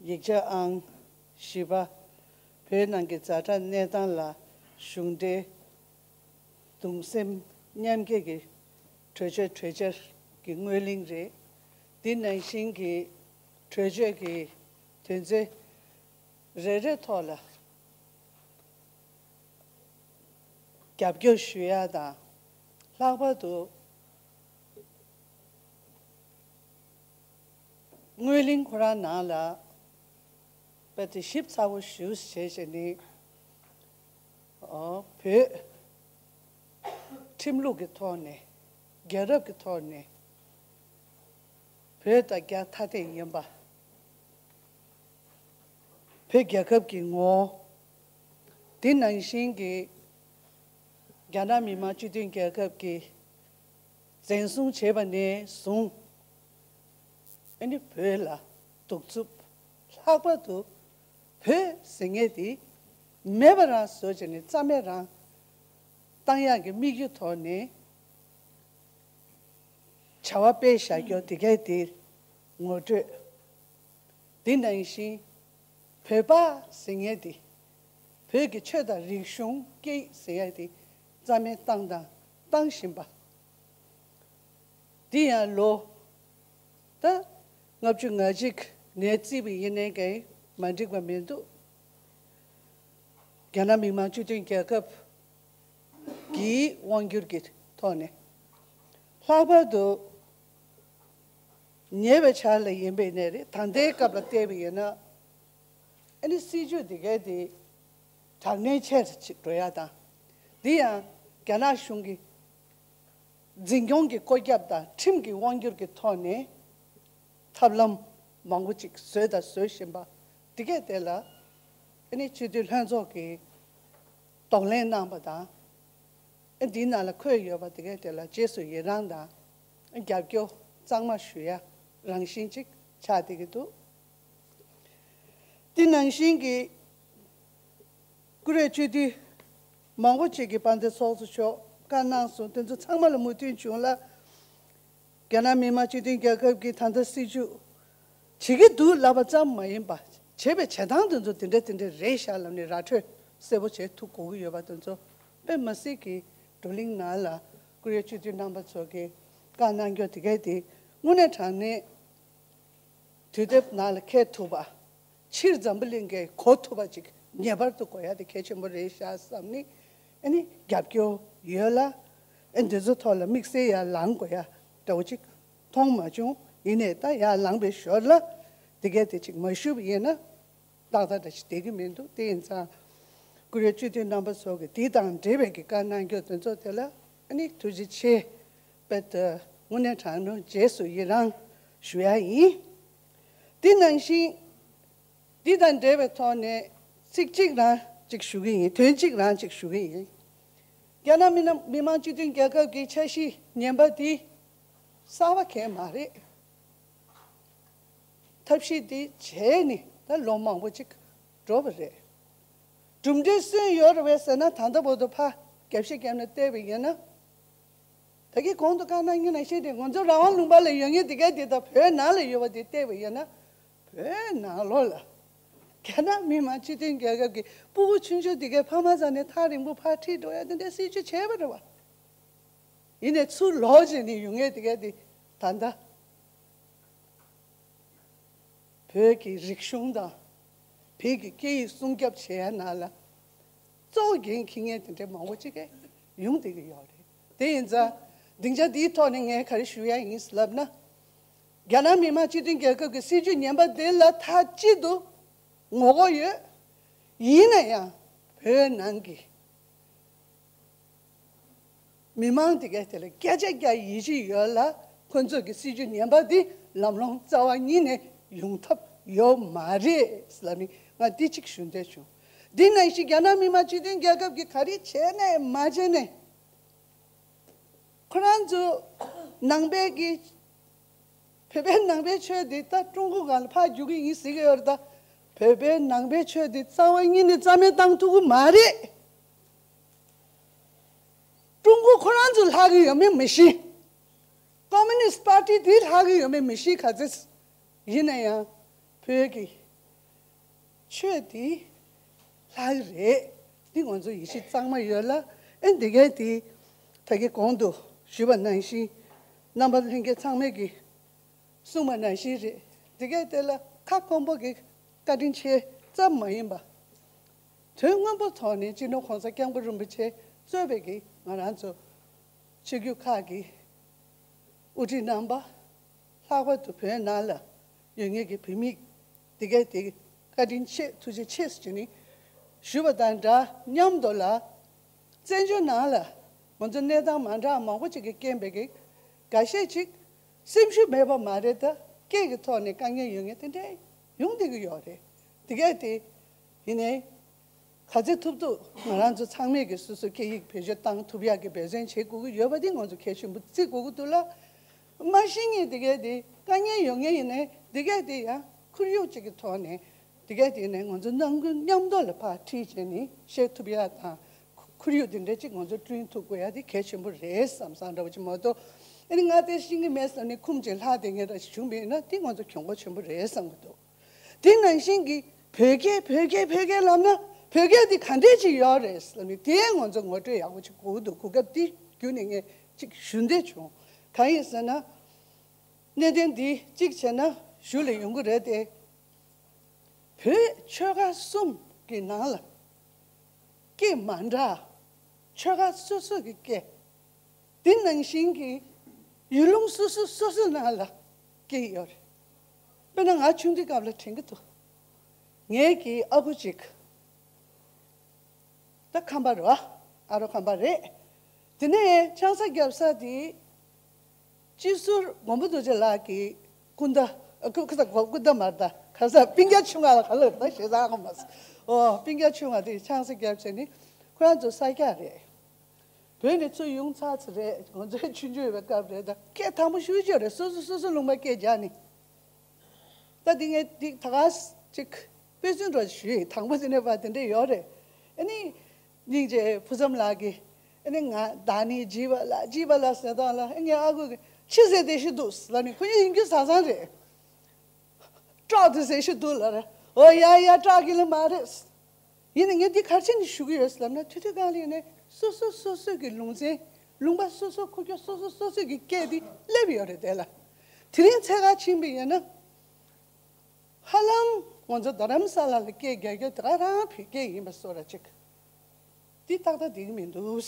ཡིག་ཆ་ཨང་བཞི་པ། བོད་ནང་གི་ཛ་དྲག་གནས་སྟངས་ལ་གཞུང་འབྲེལ་གདུང་སེམས་མཉམ་སྐྱེད་ཀྱི་གྲོས་ཆོད་གྲོས་འཆར་གྱི་སྔོན་གླེང་རེད། འདི་ནང་བཞིན་གྱི་གྲོས་ཆོད་ཀྱི་དོན་ཚན་རེ་རེ་ཐོག་ལ་རྒྱབ་སྐྱོར་ཞུ་ཡ་དང་། ལྷག་པར་དུ་སྔོན་གླེང་ཁོ་རང་ནང་ལ་དཔེ་དེ་ཞིབ་ཚགས་པོ་ཞུ་བྱས་བྱས་ནས། ཨོ་བོད་ཁྲིམས་ལུགས་ཀྱི་ཐོག་ནས། རྒྱལ་རབས་ཀྱི་ཐོག་ནས། བོད་དང་རྒྱ་ཐ་དད་ཡིན་པ། བོད་རྒྱལ་ཁབ་ཀྱི་ངོ་བོ། དེ་ནང་བཞིན་གྱི་རྒྱ་ནག་མི་དམངས་སྤྱི་མཐུན་རྒྱལ་ཁབ་ཀྱིས་འཛིན་བཟུང་བྱས་པ་ནས་བཟུང་ཨ་ནི་བོད་ལ་གདུག་རྩུབ། ལྷག་པར་དུ་བོད་ཟེར་མཁན་དེ་མེད་པ་རང་བཟོ་བྱས་ནས་རྩ་མེད་རང་བཏང་ཡག་གི་དམིགས་ཡུལ་ཐོག་ནས་བྱ་བ་སྤེལ་བཞག་རྒྱུ་དེ་གས་དེ་ངོ་སྤྲོད། དེ་ནང་བཞིན་བོད་པ་ཟེར་མཁན་དེ་བོད་ཀྱི་ཆོས་དང་རིག་གཞུང་སྐད་ཡིག་ཟེར་ཡག་དེ་རྩ་མེད་བཏང་དང་བཏང་བཞིན་པ། འདི་ཡང་ལོ་ད་ལྔ་བཅུ་ང་གཅིག་ནས་བརྩིས་པ་ཡིན་ནའི་ཀྱང་མ་འགྲིག་པ་མི་འདུག་རྒྱ་ནག་མི་དམངས་སྤྱི་མཐུན་རྒྱལ་ཁབ་ཀྱི་དབང་སྒྱུར་གྱི་ཐོག་ནས། ལྷག་པར་དུ་ཉེ་བའི་ཆར་ལ་ཡིན་པའི་གནས་རེད། ད་ལྟའི་སྐབས་ལ་བལྟས་པ་ཡིན་ན། ཨ་ནི་སྲིད་ཇུས་འདི་གའི་དེ་དྲག་གནོན་ཆེ་རུ་ཅིག་འགྲོ་ཡ་དང་། འདི་ཡང་རྒྱ་ནག་གཞུང་གི་འཛིན་སྐྱོང་གི་བཀོད་ཁྱབ་དང་ཁྲིམས་ཀྱི་དབང་སྒྱུར་གྱི་ཐོག་ནས་ཐབས་ལམ་མང་པོ་ཅིག་བཟོས་དང་བཟོ་བཞིན་པ། འདི་གའི་དེ་ལ་ཨ་ནི་སྤྱི་འཐུས་ལྷན་ཚོགས་ཀྱིས་གདོང་ལེན་གནང་པ་དང་། ཨ་འདིའི་ནང་ལ་འཁོད་ཡོད་པ་དེ་གའི་དེ་ལ་རྗེས་སུ་ཡི་རང་དང་། ཨ་རྒྱབ་སྐྱོར་གཙང་མ་ཞུ་ཡ་རང་བཞིན་ཅིག་ཆགས་བསྡད་ཀྱི་འདུག་དེ་ནང་བཞིན་གྱི་ཀུ་རེ་སྤྱི་འཐུས་མང་པོ་ཅིག་གིས་དཔལ་ལྡན་ཚོགས་གཙོ་མཆོག་བཀའ་གནང་སོང་། དེ་ཚོ་ཚང་མ་ལ་མོས་མཐུན་བྱུང་ལ། རྒྱ་ནག་མི་དམངས་སྤྱི་མཐུན་རྒྱལ་ཁབ་ཀྱི་ད་ལྟ་སྲིད་བྱུས་བྱེད་ཀྱི་འདུག་ལབ་པ་ཙམ་མ་ཡིན་པ། བྱེད་པའི་བྱེད་སྟངས་དེ་ཚོ་དེ་འདྲ་དེ་འདྲ་རེད་ཤག་ལབ་ནས་ར་འཕྲོད་གསལ་པོ་བྱེད་ཐུབ་དགོས་ཀྱི་ཡོད་པ་དེ་ཚོ་དཔེ་མ་སྲིད་ཀྱི་བགྲོ་གླེང་ནང་ལ་ཀུ་རེ་སྤྱི་འཐུས་རྣམ་པ་ཚོ་གིས་བཀའ་གནང་རྒྱུ་དེ་གས་དེ་དངོས་གནས་དྲང་གནས་དུས་དེབ་ནང་ལ་འཁེལ་ཐུབ་པ། ཕྱིར་འཛམ་བུ་གླིང་གིས་གོ་ཐུབ་པ་ཅིག་ངེས་པར་དུ་དགོས་ཡ་དེ་གལ་ཆེན་པོ་རེད་ཤག་བསམ་ནི། ཨ་ནི་རྒྱབ་སྐྱོར་ཡོད་ལ། ཨ་འདི་ཚོ་ཐོག་ལ་དམིགས་བསལ་ཡར་ལངས་དགོས་ཡ་འདྲ་བོ་ཅིག་མཐོང་མ་བྱུང་ ཡིན་ནའི་ད་ཡར་ལངས་པའི་ཞོར་ལ་དེ་གས་དེ་ཅིག་མ་ཞུས་པ་ཡིན་ན་ཏག་ཏག་འདྲ་ཞིག་བསྡད་ཀྱི་མི་འདུག་དེ་ཡིན་ཙང་། བཀུར་འོས་སྤྱི་འཐུས་རྣམ་པ་ཚོ་གིས་དེ་དང་འབྲེལ་བའི་གི་བཀའ་གནང་རྒྱུ་དེ་ཚོ་དེ་ལ་ཨ་ནི་ཐུགས་རྗེ་ཆེ། དཔེ་དེ་དངོས་གནས་དྲང་གནས་རྗེས་སུ་ཡི་རང་ཞུ་ཡ་ཡིན། དེ་ནང་བཞིན། འདི་དང་འབྲེལ་བའི་ཐོག་ནས་ཚིག་གཅིག་རང་གཅིག་ཞུ་གི་ཡིན། དོན་གཅིག་རང་གཅིག་ཞུ་གི་ཡིན། རྒྱ་ནག་མི་ནམ་མི་དམངས་སྤྱི་མཐུན་རྒྱལ་ཁབ་ཀྱི་འཆར་གཞི་ངན་པ་འདི་གསར་པ་གང་ཡང་མ་རེད། ཐབས་ཤེས་འདི་བྱས་ནས་ད་ལོ་མང་པོ་ཅིག་འགྲོ་བ་རེད། གྲུབ་འབྲས་སུ་ཡོད་རེད་པས་ཟེར་ན་ད་ལྟ་བར་དུ་ཕར་རྒྱབ་ཤ་བརྒྱབ་ནས་བལྟས་པ་ཡིན་ན། ད་གིན་གོང་དུ་བཀའ་གནང་མཁན་ནང་བཞིན་རེད། ང་ཚོ་རང་དབང་ལུང་པ་ལ་ཡོད་མཁན་དེ་ག་དེ་དང་བོད་ནང་ལ་ཡོད་པ་དེ་བལྟས་པ་ཡིན་ན། བོད་ནང་ལོགས་ལ་རྒྱ་ནག་མི་དམངས་སྤྱི་མཐུན་རྒྱལ་ཁབ་ཀྱི་སྤུ་གུ་ཆུང་ཆུང་དེ་གའི་ཕ་མ་ཚང་ནས་ཐག་རིང་པོ་ཕར་ཁྲིད་འགྲོ་ཡ་དེ་འདྲའི་སྲིད་ཇུས་བྱས་པ་རེད་བ། ཡིན་ནའི་ཚུར་ལོག་བྱས་ནས་ཡོང་མཁན་དེ་ག་དེ་ད་ལྟ། བོད་ཀྱི་རིག་གཞུང་དང་བོད་ཀྱི་སྐད་ཡིག་སྲུང་སྐྱོབ་བྱེད་ཡ་ནང་ལ་གཙོ་བོ་འགན་འཁྱེར་མཁན་དེ་འདྲའི་མང་པོ་ཅིག་གིས་ཡོང་བསྡད་ཀྱི་ཡོད་རེད། དེ་ཡིན་ཙང་སྡིངས་ཆ་འདིའི་ཐོག་ནས་ངས་ག་རེ་ཞུ་ཡ་ཡིན་ལབ་ན། རྒྱ་ནག་མི་དམངས་སྤྱི་མཐུན་རྒྱལ་ཁབ་ཀྱི་སྲིད་ཇུས་ངན་པ་དེ་ལ་མཐའ་གཅིག་ཏུ་ངོ་རྒོལ་ཡོད། ཡིན་ན་ཡང་བོད་ནང་གི་མི་མང་དེ་གས་དེ་ལ་བརྒྱ་ཆ་བརྒྱ་ཡིད་ཆེས་ཡོད་ལ། ཁོ་ཚོ་གི་སྲིད་ཇུས་ངན་པ་འདི་ལམ་ལྷོང་རྩ་བ་ཉིད་ནས་ཡོང་ཐབས་ཡོད་མ་རེད་ལབ་ནི་ང་འདི་གཅིག་ཞུ་འདོད་བྱུང་། འདི་ནང་བཞིན་རྒྱ་ནག་མི་དམངས་སྤྱི་མཐུན་རྒྱལ་ཁབ་ཀྱིས་ག་རེ་བྱས་ནས་མ་བྱས་ནས། ཁོ་རང་ཚོ་ནང་པའི་གི་བོད་པའི་ནང་པའི་ཆོས་འདི་ད་ཀྲུང་གོ་སྒང་ལ་ཕར་རྒྱུག་གི་ཡིན་ཟེར་གི་ཡོད་རེད། ད་བོད་པའི་ནང་པའི་ཆོས་འདི་རྩ་བ་ཉིད་ནས་རྩ་མེད་བཏང་ཐུབ་ཀྱི་མ་རེད། ཀྲུང་གོ་ཁོ་རང་ཚོ་ལྷག་གི་ཡོད་མེད་མི་ཤེས། ཀོ་མུ་ནིསྟ་པར་ཊི་དེ་ལྷག་གི་ཡོད་མེད་མི་ཤེས་ག་ཚོད། ཡིན་ན་ཡང་བོད་ཀྱི་ཆོས་དེ་ལྷག་གི་རེད། འདི་ང་ཚོ་ཡིད་ཆེས་གཙང་མ་ཡོད་ལ། ཨེ་འདི་གས་དེ་ད་གིན་གོང་དུ་ཞུས་པ་ནང་བཞིན་རྣམ་པ་ལྷན་རྒྱས་ཚང་མས་ཀྱི་གསུངས་པ་ནང་བཞིན་རེད། འདི་གས་དེ་ལ་ཁ་སྐོམ་པོ་གི་བཀའ་དྲིན་ཆེ་ཙམ་མ་ཡིན་པ། དོན་དངོས་པོ་ཐོག་ནས་སྤྱི་ནོར་༸གོང་ས་༸སྐྱབས་མགོན་རིན་པོ་ཆེ་གཙོས་པའི་གི་ང་རང་ཚོ་ཆོས་བརྒྱུད་ཁག་གི་དབུ་ཁྲིད་རྣམ་པ། ལྷག་པར་དུ་བོད་ནང་ལ་ཡོད་མཁན་གྱི་བོད་མི་དེ་གས་དེ་བཀའ་དྲིན་ཆེ་ཐུགས་རྗེ་ཆེ་ཟེར་ནས་ཞུས་པ་དང་འདྲ་མཉམ་དུ་ལ། བཙན་བྱོལ་ནང་ལ་ང་ཚོ་གནས་སྟངས་མ་འདྲ་མང་པོ་ཅིག་གི་རྐྱེན་པས་ཀྱི་འགའ་ཤས་ཅིག་སེམས་ཤུགས་མེད་པ་མ་རེད། ད་སྐད་ཀྱི་ཐོག་ནས་དཀའ་ངལ་ཡོད་མཁན་དེ་འདྲས་ཡོང་བསྡད་ཀྱི་ཡོད་རེད། དེ་གས་དེ་ཡིན་ནའི། ག་ཚོད་ཐུབ་ཐུབ་ང་རང་ཚོ་ཚང་མས་ཀྱི་སོ་སོ་སྐད་ཡིག་བེད་སྤྱོད་བཏང་ཐུབ་ཡག་གི་འབད་བརྩོན་བྱེད་དགོས་ཀྱི་ཡོད་པ་དེ་ང་ཚོ་གལ་ཆེན་པོ་བརྩི་དགོས་ཀྱི་འདུག་ལ། མ་ཤེས་མཁན་དེ་གས་དེ་དཀའ་ངལ་ཡོད་མཁན་ཡིན་ནའི་དེ་གས་དེ་ཡང་ཁོར་ཡུག་ཅིག་གི་ཐོག་ནས་དེ་གས་དེ་ནས་ང་ཚོ་ནང་ཁུལ་མཉམ་དུ་ལ་ཕར་ཁྲིད་བྱས་ནས་བཤད་ཐུབ་ཡག་དང་། ཁོར་ཡུག་དེ་འདྲ་ཅིག་ང་ཚོ་བསྐྲུན་ཐུབ་དགོས་ཡག་དེ་གལ་ཆེན་པོ་རེད་བསམ་བསམ་འདྲ་བོ་ཅིག་མ་གཏོགས། ཨ་ནི་ང་དེ་ཤེས་ཀྱི་མེད་བསམ་ནས་ཁུམ་ཅིག་ལྷག་བསྡད་མཁན་འདྲ་ཞིག་བྱུང་བ་ཡིན་ན་དེ་ང་ཚོ་གྱོང་པོ་ཆེན་པོ་རེད་བསམ་གྱི་འདུག་དེ་ནང་བཞིན་གྱི་བོད་སྐད་བོད་སྐད་བོད་སྐད་ལབ་ན་བོད་སྐད་འདི་ག་འདྲས་ཅིག་ཡོད་རེད་ཟེར་ནས་དེ་ང་ཚོ་ངོ་སྤྲོད་ཡག་པོ་ཅིག་དགོས་འདུག་གོ་སྐབས་འདི་བརྒྱུད་ནས་ངས་ཅིག་ཞུ་འདོད་བྱུང་། གང་ཡིན་ཟེར་ན། གནད་དོན་འདི་གཅིག་བྱས་ན་གཞུག་ལ་ཡོང་གི་རེད་དེ། བོད་ཆོལ་ཁ་གསུམ་གྱི་ནང་ལ་སྐད་མ་འདྲ། ཆོལ་ཁ་སོ་སོ་གི་སྐད། དེ་ནང་བཞིན་གྱི་ཡུལ་ལུང་སོ་སོ་སོ་སོའི་ནང་ལ་སྐད་ཡོད་རེད། དཔེར་ན་ང་ཆུང་དུས་སྐབས་ལ་དྲན་གྱི་འདུག་ངེད་ཀྱི་ཨ་ཁུ་གཅིག་ད་ཁམས་པ་རེད་བ། ཨ་རོགས་ཁམས་པ་རེད། དེ་ནས་ཆང་ས་བརྒྱབ་ས་དེ་སྤྱི་ཟུར་མགོན་པོ་རྡོ་རྗེ་ལགས་ཀྱི་སྐུ་ཟླ། ཨ་ཁུ་ཁུ་ད་སྐུ་ཟླ་མ་རེད། ད་ག་ས་སྤུན་ཀྱག་ཆུང་བ་ལ་ག་ལ་རེད། ད་ཞེ་ས་ཨ་མ་སོ། ཨོ་སྤུན་ཀྱག་ཆུང་བ་དེ་ཆང་ས་བརྒྱབ་བྱས་ནས་ཁོ་རང་ཚོ་ས་སྐྱ་རེད། བོད་ནས་ཚུར་ཡོང་ཚར་ཚར་རེད། ང་ཚོའི་ཆུང་ཆུང་ཡོད་པའི་སྐབས་རེད། ད་སྐད་དང་པོ་ཞུ་རྒྱུ་རེད། སོ་སོ་སོ་སོ་ལུང་པ་སྐད་རྒྱག་ནི། ད་འདི་ངས་འདི་ད་ག་ཅིག་དཔེ་མཚོན་འདྲ་ཞུས་ཡིན། དང་པོ་དེ་ནས་ཕར་དེ་འདྲས་ཡོད་རེད། ཨ་ནི་སྙིང་རྗེ་ཕུན་ཚོགས་ལགས་ཀྱིས་ཨ་ནི་ང་བདག་ནི་བྱིས་པ་ལ་བྱིས་པ་ལ་ཟེར་སྟངས་ལ་ངའི་ཨ་ཁུ་གིས་ཕྱི་ཟེར་བདེ་ཤི་འདུག་ལབ་ནས། ཁོ་གཉིས་ཡིན་རྒྱུ་བཟང་བཟང་རེད། སྐྲག་དུ་ཟེར་ཤི་འདུག་ལབ་རེད། འོ་ཡ་ཡ་སྐྲག་གི་ལ་མ་རེད། ཡིན་ནའི་ངས་འདི་ག་རེ་བྱས་ནས་ཞུ་གི་ཡོད་ལབ་ན། དུས་དུས་གང་ལ་ཡིན་ནའི་སོ་སོ་སོ་སོ་གི་ལུང་ཚན་ལུང་པ་སོ་སོ་ཁུག་ཀྱོག་སོ་སོ་སོ་སོ་གི་སྐད་འདི་སླེབས་ཡོད་རེད་དེ་ལ། དེ་རིང་འཚོལ་ག་ཕྱིན་པ་ཡིན་ན། ཧ་ལམ་ང་ཚོ་རྡ་རམ་ས་ལ་ལ་སྐད་རྒྱག་རྒྱུ་དེ་ག་རང་བོད་སྐད་ཡིན་པ་བཟོ་འདྲ་ཅིག་འདི་ཏག་ཏག་བསྡད་ཀྱི་མི་འདུག་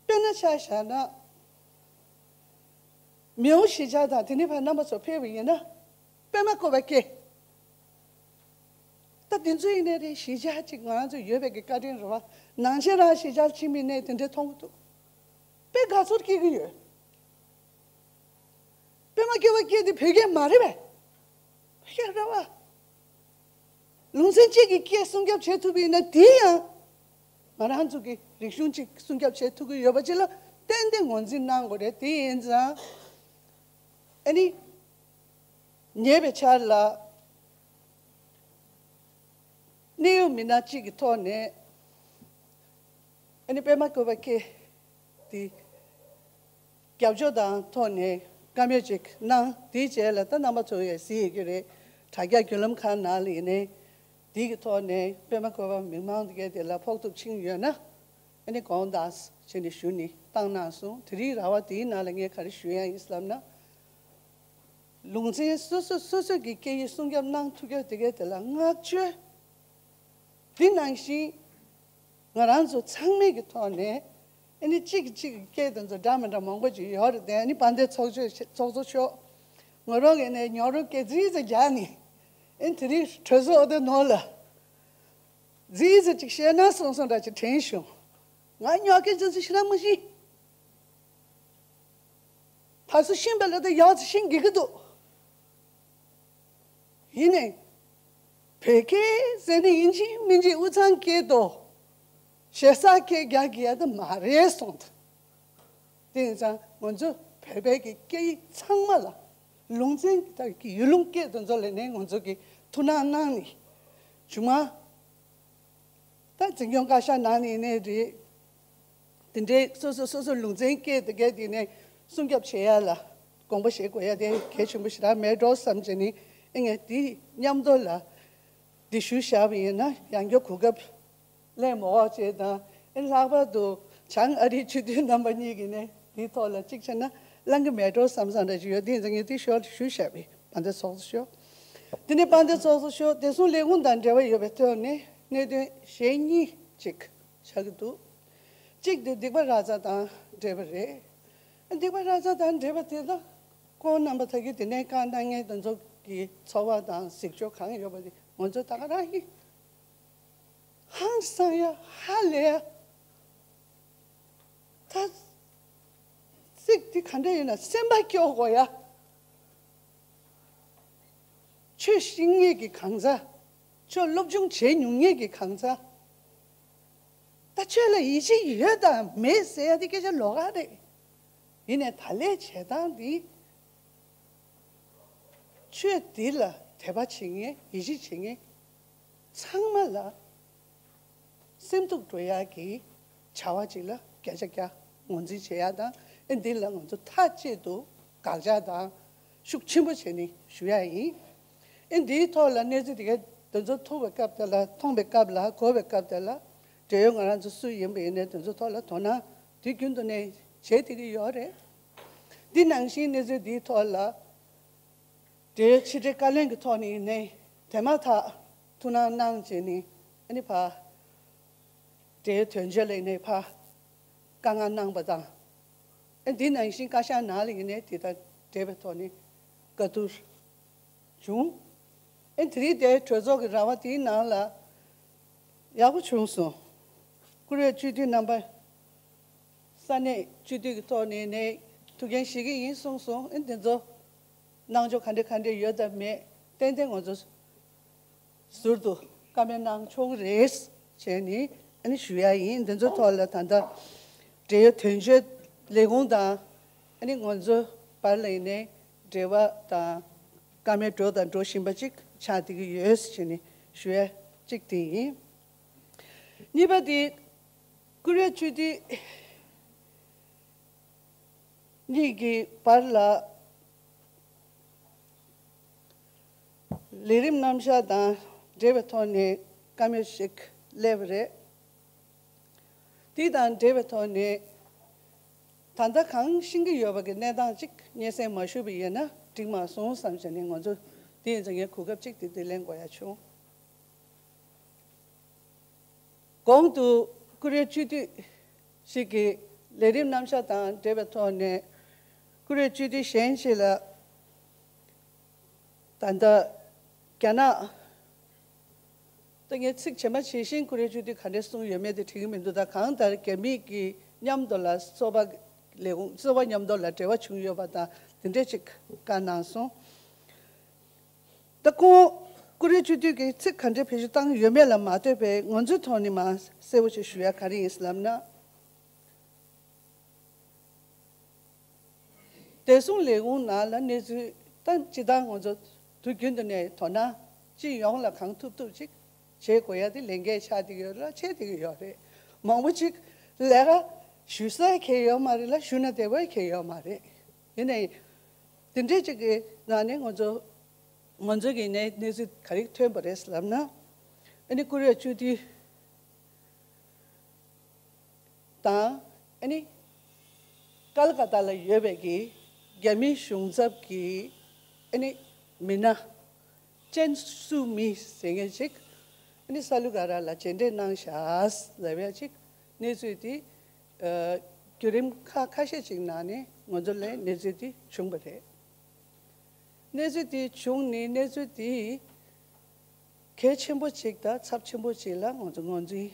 དཔེར་ན་ཆ་བཞག་ན། མེའོ་གཞིས་ཆགས་དང་དེ་ནས་ཕར་རྣམ་པ་ཚོ་ཕེབས་པ་ཡིན་ན། པད་མ་བཀོད་པ་སྐྱེ། ད་དེ་ཚོ་ཡིན་ནའི་རེད། གཞིས་ཆགས་གཅིག་ང་རང་ཚོ་ཡོད་པའི་གི་བཀའ་དྲིན་རེད་བ། ནང་ཆེན་རང་གཞིས་ཆགས་ཕྱིན་པ་ཡིན་ནའི་དེ་འདྲའི་མཐོང་གི་འདུག་དཔེ་དགའ་ཚོར་སྐྱེ་གི་ཡོད། པད་མ་བཀོད་པ་སྐྱེ་དེ་བོད་སྐད་མ་རེད་པས། བོད་སྐད་རེད་བ། ལུང་ཚན་གཅིག་གི་སྐད་སྲུང་སྐྱོབ་བྱེད་ཐུབ་པ་ཡིན་ན། དེ་ཡང་ང་རང་ཚོ་གི་རིག་གཞུང་གཅིག་སྲུང་སྐྱོབ་བྱེད་ཐུབ་ཀྱི་ཡོད་པ་ཅིག་ལ་ཏན་ཏན་ངོས་འཛིན་གནང་དགོས་རེད། དེ་ཡིན་ཙང་ཨ་ནི་ཉེ་བའི་ཆར་ལ་གནད་ཡོད་མི་སྣ་གཅིག་གི་ཐོག་ནས། ཨ་ནི་པད་མ་བཀོད་པ་སྐྱེ་དེ་རྒྱབ་སྐྱོར་དང་ཐོག་ནས་བཀའ་མོལ་ཅིག་གནང་། དེའི་རྗེས་ལ་ད་རྣམ་པ་ཚོ་ཡང་གཟིགས་ཡོད་ཀྱི་རེད། དྲ་རྒྱ་བརྒྱུད་ལམ་ཁག་ནང་ལ་ཡིན་ནའི་དེའི་གི་ཐོག་ནས་པད་མ་བཀོད་པ་མི་མང་དེ་གས་དེ་ལ་ཕོག་ཐུག་ཕྱིན་ཡོད་ན། ཨ་ནི་དགོངས་དག་བྱས་ནས་ཞུ་ནས་བཏང་གནང་སོང་། དེ་རིང་ར་བ་དེའི་ནང་ལ་ངས་ག་རེ་ཞུ་ཡ་ཡིན་ལབ་ན། ལུང་ཚན་སོ་སོ་སོ་སོ་གི་སྐད་ཡིག་སྲུང་སྐྱོབ་གནང་ཐུབ་ཀྱི་དེ་གས་དེ་ལ་བསྔགས་བརྗོད། དེ་ནང་བཞིན་ང་རང་ཚོ་ཚང་མའི་གི་ཐོག་ནས། ཨ་ནི་གཅིག་གིས་གཅིག་གི་སྐད་དེ་ཚོ་འདྲ་མི་འདྲ་མང་པོ་ཅིག་ཡོད་རེད་དེ། ཨ་ནི་དཔལ་ལྡན་ཚོགས་གཙོ་ཚོགས་གཙོ་མཆོག་ངོ་རང་གི་ནས་ཉོག་རོ་སྐད་རྩིས་ཙམ་རྒྱག་ནས། ཨ་ནི་དེ་རིང་གྲོས་ཚོགས་འོག་ཏུ་ནོར་ལ་རྩིས་ཙམ་ཅིག་བཤད་ན་སོང་སོང་འདྲ་ཅིག་དྲན་བྱུང་། ང་ཉོག་སྐད་ཅི་ཙམ་ཤི་ར་མ་ཤི། ད་སུ་ཤིང་པ་ལ་ད་ཡག་ཙི་ཤིང་གི་གི་འདུག་ཡིན་ནའི། བོད་སྐད་ཟེར་ནི་ཡིན་གཅིག་མིན་གཅིག་དབུས་གཙང་སྐད་དོ། ཞེ་ས་སྐད་རྒྱག་གི་ཡ་ད་མ་རེད་སོང་ད། དེ་ཡིན་ཙང་ང་ཚོ་བོད་པའི་གི་སྐད་ཡིག་ཚང་མ་ལ་ལུང་ཚན་གྱི་ད་གི་ཡུལ་ལུང་སྐད་དེ་ཚོ་ལ་ནས་ང་ཚོ་གི་ཐུགས་སྣང་གནང་ནས་བྱུང་མ། ད་འཛིན་སྐྱོང་བཀའ་ཤག་ནང་ནས་ནས་རེད། དེ་འདྲའི་སོ་སོ་སོ་སོ་ལུང་ཚན་སྐད་དེ་སྐད་དེ་ནས་སྲུང་སྐྱོབ་བྱེད་ཡ་ལ་དགོངས་པ་བཞེས་དགོས་ཡ་དེ་གལ་ཆེན་པོ་ཞེ་དྲག་མེད་འགྲོ་བསམ་བྱས་ནས། ཨེ་ངས་དེ་མཉམ་དུ་ལ་འདི་ཞུ་བཞག་པ་ཡིན་ན་ཡང་བསྐྱར་གོ་སྐབས་ལེན་མ་འོག་ཅེས་དང་། ཨེ་ལྷག་པར་དུ་བྱང་ཨ་རིའི་སྤྱི་འཐུས་རྣམ་པ་གཉིས་ཀྱིས་ནས་དེའི་ཐོག་ལ་གཅིག་བྱས་ན་གླེང་གི་མེད་འགྲོ་བསམ་བསམ་འདྲ་ཞིག་ཡོད། དེ་ཡིན་ཙང་ངས་དེ་ཞོར་ཞུ་བཞག་པ་ཡིན། དཔལ་ལྡན་ཚོགས་གཙོ་མཆོག་དེ་ནས་དཔལ་ལྡན་ཚོགས་གཙོ་མཆོག་བདེ་སྲུང་ལས་ཁུངས་དང་འབྲེལ་བ་ཡོད་པའི་ཐོག་ནས་གནད་དོན་གཞན་གཉིས་ཅིག་ཆགས་ཀྱི་འདུག་གཅིག་དེ་སྡིག་པ་ར་ཛ་དང་འབྲེལ་བ་རེད། སྡིག་པ་ར་ཛ་དང་འབྲེལ་བ་དེ་ལ་ཁོང་རྣམ་པ་ད་གི་དེ་ནས་བཀའ་གནང་མཁན་དེ་ཚོ་གི་འཚོ་བ་དང་གཟིགས་ཕྱོགས་གང་ཡོད་པ་དེ་ང་ཚོ་ད་ག་རང་གི་ཧང་སང་ཡ་ཧ་ལས་ཡ། ད་ཚིག་དེ་ག་འདྲ་ཡིན་ན་སེམས་པ་སྐྱོ་དགོས་ཡ། ཆོས་ཤེས་མཁན་གྱི་གང་ཟག་ཆོས་སློབ་སྦྱོང་བྱེད་མྱོང་མཁན་གྱི་གང་ཟག་ད་ཆོས་ལ་ཡིད་ཆེས་ཡོད་དང་མེད་ཟེར་ཡ་དེ་སྐད་ཆ་ལོགས་ཀ་རེད། ཡིན་ནའི་ད་ལས་བྱེད་སྟངས་འདི་ཆོས་འདི་ལ་དད་པ་བྱེད་མཁན་ཡིད་ཆེས་བྱེད་མཁན་ཚང་མ་ལ་སེམས་སྡུག་འགྲོ་ཡག་གི་བྱ་བ་ཅིག་ལ་བརྒྱ་ཆ་བརྒྱ་ངོས་འཛིན་བྱེད་ཡག་དང་། ཨེ་འདི་ལ་ང་ཚོ་མཐའ་གཅིག་ཏུ་དགག་བྱ་དང་ཤུགས་ཆེན་པོ་བྱས་ནས་ཞུ་ཡག་ཡིན། ཨེ་འདིའི་ཐོག་ལ་གནས་ཚུལ་དེ་ག་དེ་ཚོ་ཐུག་པའི་སྐབས་དེ་ལ་མཐོང་པའི་སྐབས་ལ་གོ་བའི་སྐབས་དེ་ལ་འབྲེལ་ཡོད་ང་རང་ཚོ་སུ་ཡིན་པ་ཡིན་ནའི་དེ་ཚོ་ཐོག་ལ་དོ་སྣང་དུས་རྒྱུན་དུ་ནས་བྱེད་བསྡད་ཀྱི་ཡོད་རེད། འདི་ནང་བཞིན་གནས་ཚུལ་འདིའི་ཐོག་ལ། འབྲེལ་ཡོད་ཕྱི་དྲིལ་བཀའ་བློན་གྱི་ཐོག་ནས་ཡིན་ནའི་དེ་མ་ཐག་ཐུགས་སྣང་གནང་བྱས་ནས་ཨ་ནི་ཕ། འབྲེལ་ཡོད་དོན་གཅོད་ལ་ཡིན་ནའི་ཕ། བཀའ་མངགས་གནང་པ་དང་། ཨ་འདི་ནང་བཞིན་བཀའ་ཤག་ནང་ལ་ཡིན་ནའི་དེ་དང་འབྲེལ་བའི་ཐོག་ནས་བཀའ་བསྡུར་བྱུང་། ཨ་དེ་རིང་དེ་གྲོས་ཚོགས་ཀྱི་ར་བ་དེའི་ནང་ལ་ཡག་པོ་བྱུང་སོང་། བཀུར་འོས་སྤྱི་འཐུས་རྣམ་པ། ས་གནས་སྤྱི་འཐུས་ཀྱི་ཐོག་ནས་ནས་ཐུགས་འགན་བཞེས་ཀྱི་ཡིན་གསུངས་སོང་། ཨ་འདི་ཚོ་གནང་ཕྱོགས་ག་འདྲ་ག་འདྲ་ཡོད་དམ་མེད་ཏན་ཏན་ང་ཚོ་ཟུར་དུ་བཀའ་མོལ་གནང་ཆོག་གི་རེད་བྱས་ནས་ཨ་ནི་ཞུ་ཡ་ཡིན། འདི་ཚོ་ཐོག་ལ་ད་ལྟ་འབྲེལ་ཡོད་དོན་གཅོད་ལས་ཁུངས་དང་ཨ་ནི་ང་ཚོ་བར་ལ་ཡིན་ནའི་འབྲེལ་བ་དང་བཀའ་མོལ་འགྲོ་དང་འགྲོ་བཞིན་པ་ཅིག་ཆགས་བསྡད་ཀྱི་ཡོད་བྱས་ནས་ཞུ་ཡ་གཅིག་དེ་ཡིན། གཉིས་པ་དེ་བཀུར་འོས་སྤྱི་འཐུས་གཉིས་ཀྱི་བར་ལ་ལས་རིམ་རྣམ་གཞག་དང་འབྲེལ་བའི་ཐོག་ནས་བཀའ་མོལ་ཞིག་སླེབས་པ་རེད། དེ་དང་འབྲེལ་བའི་ཐོག་ནས་ད་ལྟ་གང་ཤེས་ཀྱི་ཡོད་པ་གི་གནས་སྟངས་གཅིག་སྙན་སེང་མ་ཞུས་པ་ཡིན་ན་འགྲིག་མ་སོང་བསམ་བྱས་ནས་ང་ཚོ་དེ་ཡིན་ཙང་ངས་གོ་སྐབས་གཅིག་དེ་དེ་ལེན་དགོས་ཡ་བྱུང་། གོང་དུ་བཀུར་འོས་སྤྱི་འཐུས་ཤིག་གིས་ལས་རིམ་རྣམ་གཞག་དང་འབྲེལ་བའི་ཐོག་ནས་ ཀུ་རེ་སྤྱི་འཐུས་གཞན་ཞིག་ལ། ད་ལྟ་རྒྱ་ནག་ད་ངས་ཚིག་ཇི་མ་ཇི་བཞིན་ཀུ་རེ་སྤྱི་འཐུས་ག་འདྲས་གསུངས་ཡོད་མེད་དེ་དྲན་གྱི་མི་འདུག་ད་གང་ལྟར་རྒྱ་མི་གི་མཉམ་དུ་ལ་སོ་པ་ལས་ཁུངས་སོ་པ་མཉམ་དུ་ལ་འབྲེལ་བ་བྱུང་ཡོད་པ་དང་དེ་འདྲས་ཅིག་བཀའ་གནང་སོང་། ད་ཁོང་ཀུ་རེ་སྤྱི་འཐུས་ཀྱིས་ཚིག་ག་འདྲས་བེད་སྤྱོད་བཏང་ཡོད་མེད་ལ་མ་ལྟོས་པའི་ང་ཚོའི་ཐོག་ནས་མ་གསལ་པོ་ཞིག་ཞུ་ཡ་ག་རེ་ཡིན་ལབ་ན། བདེ་སྲུང་ལས་ཁུངས་ནང་ལ་གནས་ཚུལ་ད་སྤྱི་བཏང་ང་ཚོ་དུས་རྒྱུན་དུ་ནས་དོ་སྣང་སྤྱི་ཡོངས་ལ་གང་ཐུབ་ཐུབ་ཅིག་བྱེད་དགོས་ཡ་དེ་ལས་འགན་ཆགས་བསྡད་ཀྱི་ཡོད་རེད་ལ་བྱེད་བསྡད་ཀྱི་ཡོད་རེད། མང་པོ་ཅིག་ལས་ཀ་ཞུ་ས་གང་ཡོད་མ་རེད་ལ་ཞུ་ན་བདེ་པོ་གང་ཡོད་མ་རེད། ཡིན་ནའི་དེ་འདྲས་ཅིག་གི་ནང་ནས་ང་ཚོ་ང་ཚོ་གི་ནས་གནས་ཚུལ་ག་རེ་ཐོན་པ་རེད་ལབ་ན། ཨ་ནི་ཀུ་རེ་སྤྱི་འཐུས་དང་ཨ་ནི་ཀལ་ཀ་ཏ་ལ་ཡོད་པའི་གི་རྒྱ་མིའི་གཞུང་ཚབ་ཀྱི་ཨ་ནི་མི་སྣ་ཅན་སུ་མི་ཟེར་མཁན་ཅིག་ཨ་ནི་ས་ལུ་ག་ར་ལ་མཇལ་འཕྲད་གནང་ཤག་ལབ་ཡ་ཅིག་གནས་ཚུལ་དེ་ཨ་བརྒྱུད་རིམ་ཁ་ཁ་ཤས་ཅིག་ནང་ནས་ང་ཚོ་ལ་གནས་ཚུལ་དེ་བྱུང་བ་རེད། གནས་ཚུལ་དེ་བྱུང་ནས་གནས་ཚུལ་དེ་གལ་ཆེན་པོ་ཅིག་དང་ཚབས་ཆེན་པོ་ཅིག་ལ་ང་ཚོ་ངོས་འཛིན་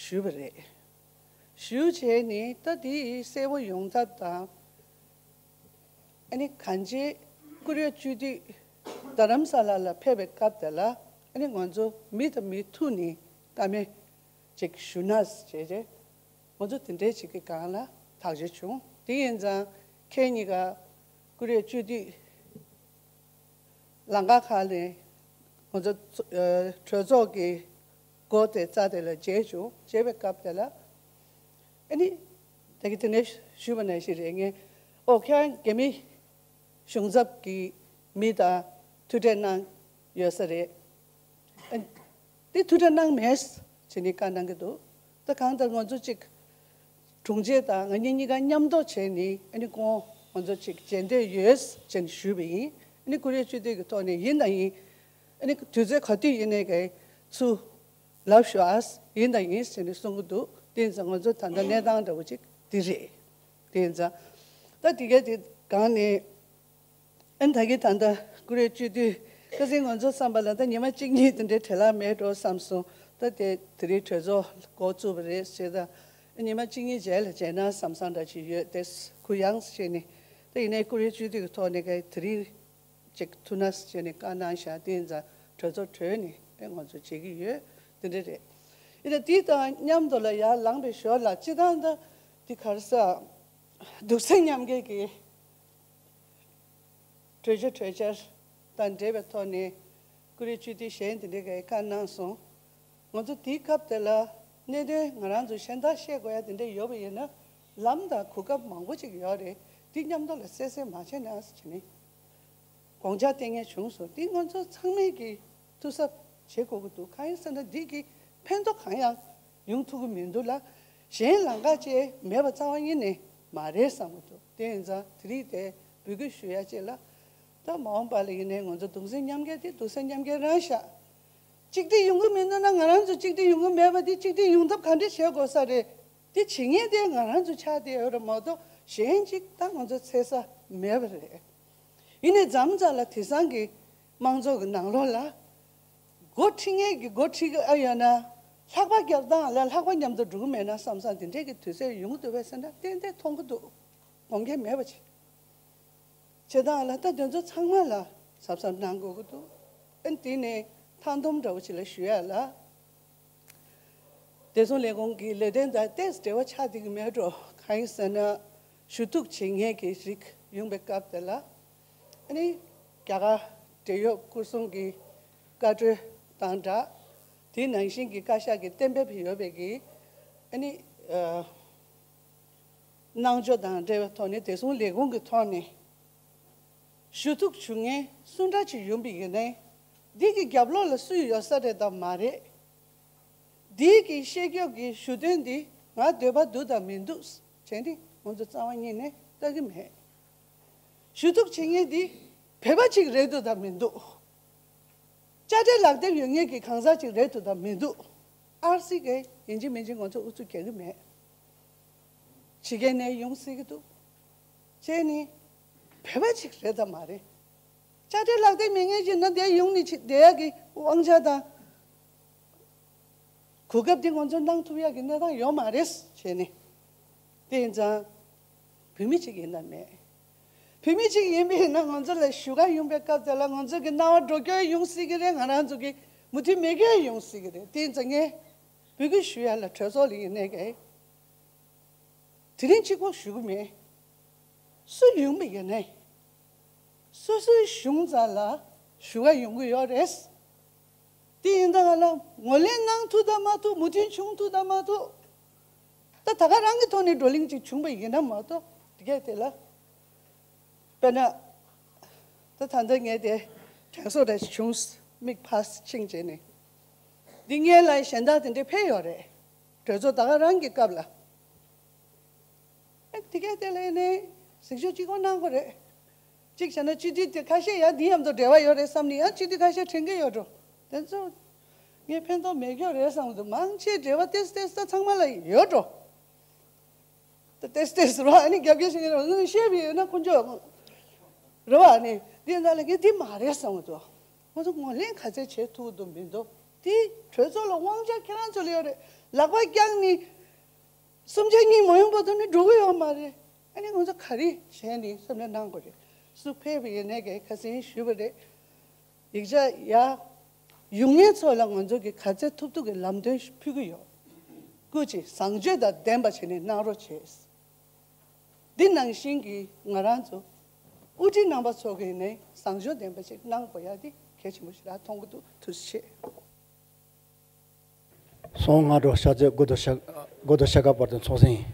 ཞུས་པ་རེད། ཞུས་བྱས་ནས་ད་དེ་གསལ་པོ་ཡོང་ཐབས་དང་ཨ་ནི་གང་ཅི་ཀུ་རེ་སྤྱི་འཐུས་རྡ་རམ་ས་ལ་ལ་ཕེབས་པའི་སྐབས་དེ་ལ་ཨ་ནི་ང་ཚོ་མི་དང་མི་ཐུག་ནས་བཀའ་མོལ་ཅིག་ཞུ་ན་ཟེར་བྱས། ང་ཚོ་དེ་འདྲའི་ཅིག་གི་སྒང་ལ་ཐག་གཅོད་བྱུང་། དེ་ཡིན་ཙང་ཁྱེད་གཉིས་ཀ་ཀུ་རེ་སྤྱི་འཐུས་ལམ་ཁ་ཁག་ནས་ང་ཚོ་ཚོ་ཨ་གྲོས་ཚོགས་ཀྱི་སྒོ་དེ་རྩ་དེ་ལ་མཇལ་བྱུང་། མཇལ་བའི་སྐབས་དེ་ལ་ཨ་ནི་ད་གི་དེ་ནས་ཞུས་པ་ནང་བཞིན་རེད། ངས་ཨོ་ཁྱེད་རང་རྒྱ་མི་གཞུང་ཚབ་ཀྱི་མི་དང་ཐུག་འཕྲད་གནང་ཡོད་ས་རེད། ཨ་དེ་ཐུག་འཕྲད་གནང་མེད་ཟེར་ནས་བཀའ་གནང་གི་འདུག་ད་གང་ལྟར་ང་ཚོ་གཅིག་དྲུང་ཆེ་དང་ང་གཉིས་གཉིས་ཀ་མཉམ་དུ་བྱས་ནས་ཨ་ནི་ཁོང་ང་ཚོ་གཅིག་མཇལ་འདོད་ཡོད་ཟེར་ནས་ཞུས་པ་ཡིན། ཨ་ནི་ཀུ་རེ་སྤྱི་འཐུས་ཀྱི་ཐོག་ནས་ཡིན་དང་ཡིན། ཨ་ནི་དུས་ཚོད་ག་དུས་ཡིན་ནའི་གའི་ཚུར་ལབ་ཤོག་ཨ། ཡིན་དང་ཡིན་ཟེར་ནས་གསུང་གི་འདུག་དེ་ཡིན་ཙང་ང་ཚོ་ད་ལྟ་གནས་སྟངས་འདྲ་བོ་ཅིག་འདི་རེད། དེ་ཡིན་ཙང་ད་དེ་གའི་དེ་སྒང་ནས། ཨན་ད་གི་ད་ལྟ་ཀུ་རེ་སྤྱི་འཐུས་ཁ་སང་ང་ཚོ་བསམ་པ་ལ་ད་ཉི་མ་གཅིག་གཉིས་དེ་འདྲའི་བྲེལ་བ་མེད་འགྲོ་བསམ་སོང་། ད་དེ་དེ་རིང་གྲོས་ཚོགས་འགོ་བཙུགས་པ་རེད་ཟེར། ད་ཉི་མ་གཅིག་གཉིས་རྗེས་ལ་མཇལ་ན་བསམ་བསམ་འདྲ་ཅིག་ཡོད་དེ། གུ་ཡངས་བྱས་ནས་ད་ཡིན་ནའི་ཀུ་རེ་སྤྱི་འཐུས་ཀྱི་ཐོག་ནས་ག་དེ་རིང་ཅིག་ཐུག་ན་བྱས་ནས་བཀའ་གནང་བཞག་དེ་ཡིན་ཙང་གྲོས་ཚོགས་གྲོལ་ནས་ཨེ་ང་ཚོ་བྱེད་ཀྱི་ཡོད། དེ་འདྲ་རེད། ཡིན་ན་དེ་དང་མཉམ་དུ་ལ་ཡར་ལངས་པའི་ཞོར་ལ་སྤྱི་བཏང་ད་དེ་ག་རེ་ཟ། གདུང་སེམས་མཉམ་སྐྱེད་ཀྱི་གྲོས་ཆོད་གྲོས་འཆར་དང་འབྲེལ་བའི་ཐོག་ནས་ཀུ་རེ་སྤྱི་འཐུས་གཞན་དེ་འདྲས་ཀྱིས་བཀའ་གནང་སོང་། ང་ཚོ་དེའི་སྐབས་དེ་ལ་གནད་དོན་ང་རང་ཚོ་གཞན་དག་བཤད་དགོས་ཡ་དེ་འདྲས་ཡོད་པ་ཡིན་ན་ལམ་དང་གོ་སྐབས་མང་པོ་ཅིག་ཡོད་རེད། དེ་མཉམ་དུ་ལ་གསལ་གསལ་མ་བྱས་ན་ཟེར་ནས་དགོངས་འཆར་བཏོན་མཁན་བྱུང་སོང་། དེ་ང་ཚོ་ཚང་མས་ཀྱིས་ཐུགས་གཟབ་བྱེད་དགོས་ཀྱི་འདུག་གང་ཡིན་ཟེར་ན་འདི་གི་ཕན་ཐོགས་གང་ཡང་ཡོང་ཐུབ་ཀྱི་མི་འདུག་ལ། གཞན་ལམ་ཁ་ཅིག་མེད་པ་རྩ་བ་ཉིད་ནས་མ་རེད་བསམ་གྱི་འདུག་དེ་ཡིན་ཙང་དེ་རིང་དེ་འབོད་སྐུལ་ཞུ་ཡ་ཅིག་ལ། ད་མ་འོངས་པ་ལ་ཡིན་ནའི་ང་ཚོ་གདུང་སེམས་མཉམ་སྐྱེད་དེ་གདུང་སེམས་མཉམ་སྐྱེད་རང་བཞག་གཅིག་སྒྲིལ་ཡོང་གི་མི་འདུག་ན་ང་རང་ཚོ་གཅིག་སྒྲིལ་ཡོང་གི་མེད་པ་དེ་གཅིག་སྒྲིལ་ཡོང་ཐབས་ག་འདྲ་བྱེད་དགོས་ས་རེད། དེ་བྱེད་མཁན་དེ་ང་རང་ཚོ་ཆགས་བསྡད་ཡོད་རེད་མ་གཏོགས་གཞན་གཅིག་ད་ང་ཚོ་འཚོལ་ས་མེད་པ་རེད། ཡིན་ནའི་མཚམས་མཚམས་ལ་དེང་སང་གི་དམངས་གཙོ་གི་ནང་ལོགས་ལ་འགོ་ཁྲིད་མཁན་གྱི་འགོ་ཁྲིད་ཀྱི་ཨ་ཡོད་ན་ལྷག་པ་རྒྱབ་སྟངས་ལ་ལྷག་པ་མཉམ་དུ་འགྲོ་གི་མེད་ན་བསམ་བསམ་དེ་འདྲས་ཀྱི་དུས་ཚོད་ཡོང་གི་འདུག་པས་ཟེར་ན་ཏན་ཏན་མཐོང་གི་འདུག་དགོངས་འགལ་མེད་པ་ཅིག་བྱེད་སྟངས་ལ་ད་དེ་ཚོ་ཚང་མ་ལ་གཟབ་གཟབ་གནང་དགོས་ཀྱི་འདུག་ཨ་ནི་དེ་ནས་མཐའ་སྡོམ་འདྲ་བོ་ཅིག་ལ་ཞུ་ཡ་ལ། བདེ་སྲུང་ལས་ཁུངས་ཀྱི་ལས་དོན་དང་ཏོག་ཙམ་འབྲེལ་བ་ཆགས་བསྡད་ཀྱི་མེད་འགྲོ། གང་ཡིན་ཟེར་ན་ཞུ་གཏུག་བྱེད་མཁན་གྱི་རིགས་ཡོང་པའི་སྐབས་དེ་ལ་ཨ་ནི་རྒྱ་གར་འབྲེལ་ཡོད་སྐོར་སྲུང་གི་བཀའ་འཁྲོལ་དང་སྦྲགས་དེ་ནང་བཞིན་གྱི་བཀའ་ཤག་གི་གཏན་འབེབས་ཡོད་པའི་གི་ཨ་ནི་ཨ་གནང་ཕྱོགས་དང་འབྲེལ་བའི་ཐོག་ནས་བདེ་སྲུང་ལས་ཁུངས་ཀྱི་ཐོག་ནས་ཞུ་གཏུག་ཞུ་མཁན་སུ་འདྲ་ཅིག་ཡོང་པ་ཡིན་ནའི་འདི་གི་རྒྱབ་ལོགས་ལ་སུ་ཡོད་ས་རེད་དམ་མ་རེད། འདི་གི་བཤད་རྒྱབ་ཀྱི་ཞུ་དོན་འདི་ང་འདོད་པ་འདུག་དང་མི་འདུག་བྱས་ནས་ང་ཚོ་རྩ་བ་ཉིད་ནས་ལྟ་གི་མེད། ཞུ་གཏུག་བྱེད་མཁན་འདི་བོད་པ་ཅིག་རེད་འདུག་དང་མི་འདུག་དཔྱ་ཁྲལ་ལག་དེབ་ཡོད་མཁན་གྱི་གང་ཟག་ཅིག་རེད་འདུག་དང་མི་འདུག་ཨར་སི་གིས་ཡིན་གཅིག་མིན་གཅིག་ང་ཚོ་ཨུ་ཚུགས་རྒྱག་གི་མེད། ཕྱི་རྒྱལ་ནས་ཡོང་སྲིད་ཀྱི་འདུག་བྱས་ནས་ བོད་པ་ཅིག་རེད་དམ་མ་རེད། དཔྱ་ཁྲལ་ལག་དེབ་མེད་མཁན་ཅིག་ན་དེ་ཡོང་ནས་ཅིག་བསྡད་ཡག་གི་དབང་ཆ་དང་གོ་སྐབས་དེ་ང་ཚོ་གནང་ཐུབ་ཡག་གི་གནས་སྟངས་ཡོད་མ་རེད་བྱས་ནས། དེ་ཡིན་ཙང་བོད་མི་ཅིག་ཡིན་ན་མེད། བོད་མི་ཅིག་ཡིན་པ་ཡིན་ན་ང་ཚོ་ལ་ཞུ་ག་ཡོང་པའི་སྐབས་དེ་ལ་ང་ཚོ་གི་སྣང་བ་འགྲོ་སྐྱོད་ཡོང་སྲིད་ཀྱི་རེད། ང་རང་ཚོ་གི་མུ་མཐུད་མེད་སྐྱོད་ཡོང་སྲིད་ཀྱི་རེད། དེ་ཡིན་ཙང་ངས་འབོད་སྐུལ་ཞུ་ཡ་ལ་གྲོས་ཚོགས་ལ་ཡིན་ནའི་གི་དེ་རིང་གཅིག་པོ་ཞུ་གི་མེད། སུ་ཡོང་པ་ཡིན་ནའི་སོ་སོའི་གཞུང་རྩ་ལ་ཞུ་ག་ཡོང་གི་ཡོད་རེད། དེ་ཡིན་ད་ག་ལ་ངོས་ལེན་གནང་ཐུབ་དང་མ་ཐུབ། མོས་མཐུན་བྱུང་ཐུབ་དང་མ་ཐུབ། ད་ད་ག་རང་གི་ཐོག་ནས་བགྲོ་གླེང་ཅིག་བྱུང་པ་ཡིན་ན་མ་གཏོགས་དེ་གས་དེ་ལ། དཔེར་ན། ད་ད་ལྟ་ངས་དེ་དྲན་གསོ་རེ་བྱུང་། མིག་ཕར་ཕྱིན་བྱས་ནས། འདི་སྔོན་ལ་གཞན་དག་དེ་འདྲས་ཕེབས་ཡོད་རེད། གྲོས་ཚོགས་ད་ག་རང་གི་སྐབས་ལ། ཨེ་དེ་གས་དེ་ལས་ནས་གཟིགས་ཞིབ་གཅིག་པོ་གནང་དགོས་རེད། གཅིག་བྱས་ན་སྤྱི་འཐུས་དེ་ཁ་ཤས་ཡང་འདི་མཉམ་དུ་འབྲེལ་བ་ཡོད་རེད་བསམ་ནས་ཡང་སྤྱི་འཐུས་ཁ་ཤས་དྲན་གྱི་ཡོད་འགྲོ། དེ་ཚོ་ངས་ཕན་ཐོགས་མེད་རྒྱུ་རེད་བསམ་གྱི་འདུག་མང་ཆེ་འབྲེལ་བ་ཏེས་ཏེས་ད་ཚང་མ་ལ་ཡོད་འགྲོ། ད་ཏེས་ཏེས་རོ་ཨ་ནི་རྒྱབ་སྐྱོར་བྱེད་མཁན་རོ་ནི་བཤད་པ་ཡོད་ན་དཀོན་མཆོག་རོ་ཨ་ནི་འདི་འདྲ་ལ་ངས་འདི་མ་རེད་བསམ་གྱི་འདུག་ང་ཚོ་ངོས་ལེན་ག་ཚད་བྱེད་ཐུབ་འདུག་མི་འདུག་དེ་གྲོས་ཚོགས་ལ་དབང་ཆ་ཁྱེད་རང་ཚོ་ལ་ཡོད་རེད། ལག་པ་བརྐྱངས་ནས། གསུམ་ཆ་གཉིས་མ་ཡོང་བར་དུ་ནི་འགྲོ་གི་ཡོད་མ་རེད། ཨ་ནི་ང་ཚོ་ག་རེ་བྱས་ནས་བསམ་བློ་གནང་དགོས་རེད། སུ་ཕེབས་པ་ཡིན་ནའི་གི་ཁ་སང་ཞུས་པ་རེད། ཡིག་ཆ་ཡ། ཡོང་མཁན་ཚོ་ལ་ང་ཚོ་གི་ག་ཚད་ཐུབ་ཐུབ་ཀྱི་ལམ་སྟོན་ཕུལ་གི་ཡོད། སྐུ་མཁྱེན་བཟང་སྤྱོད་དང་ལྡན་པ་བྱས་ནས་གནང་རོགས་བྱས། འདི་ནང་བཞིན་གྱི་ང་རང་ཚོ་དབུ་ཁྲིད་རྣམ་པ་ཚོ་གི་ནས་བཟང་སྤྱོད་ལྡན་པ་ཞིག་གནང་དགོས་ཡ་དེ་གལ་ཆེན་པོ་ཞིག་རེད་མཐོང་གི་འདུག་ཐུགས་རྗེ་ཆེ། སོང་སྔ་དྲོ་ཤར་རྩེ་དགུ་དང་ཤར་དགུ་དང་ཤར་ཁ་བར་དུ་ཚོགས་ཟིན།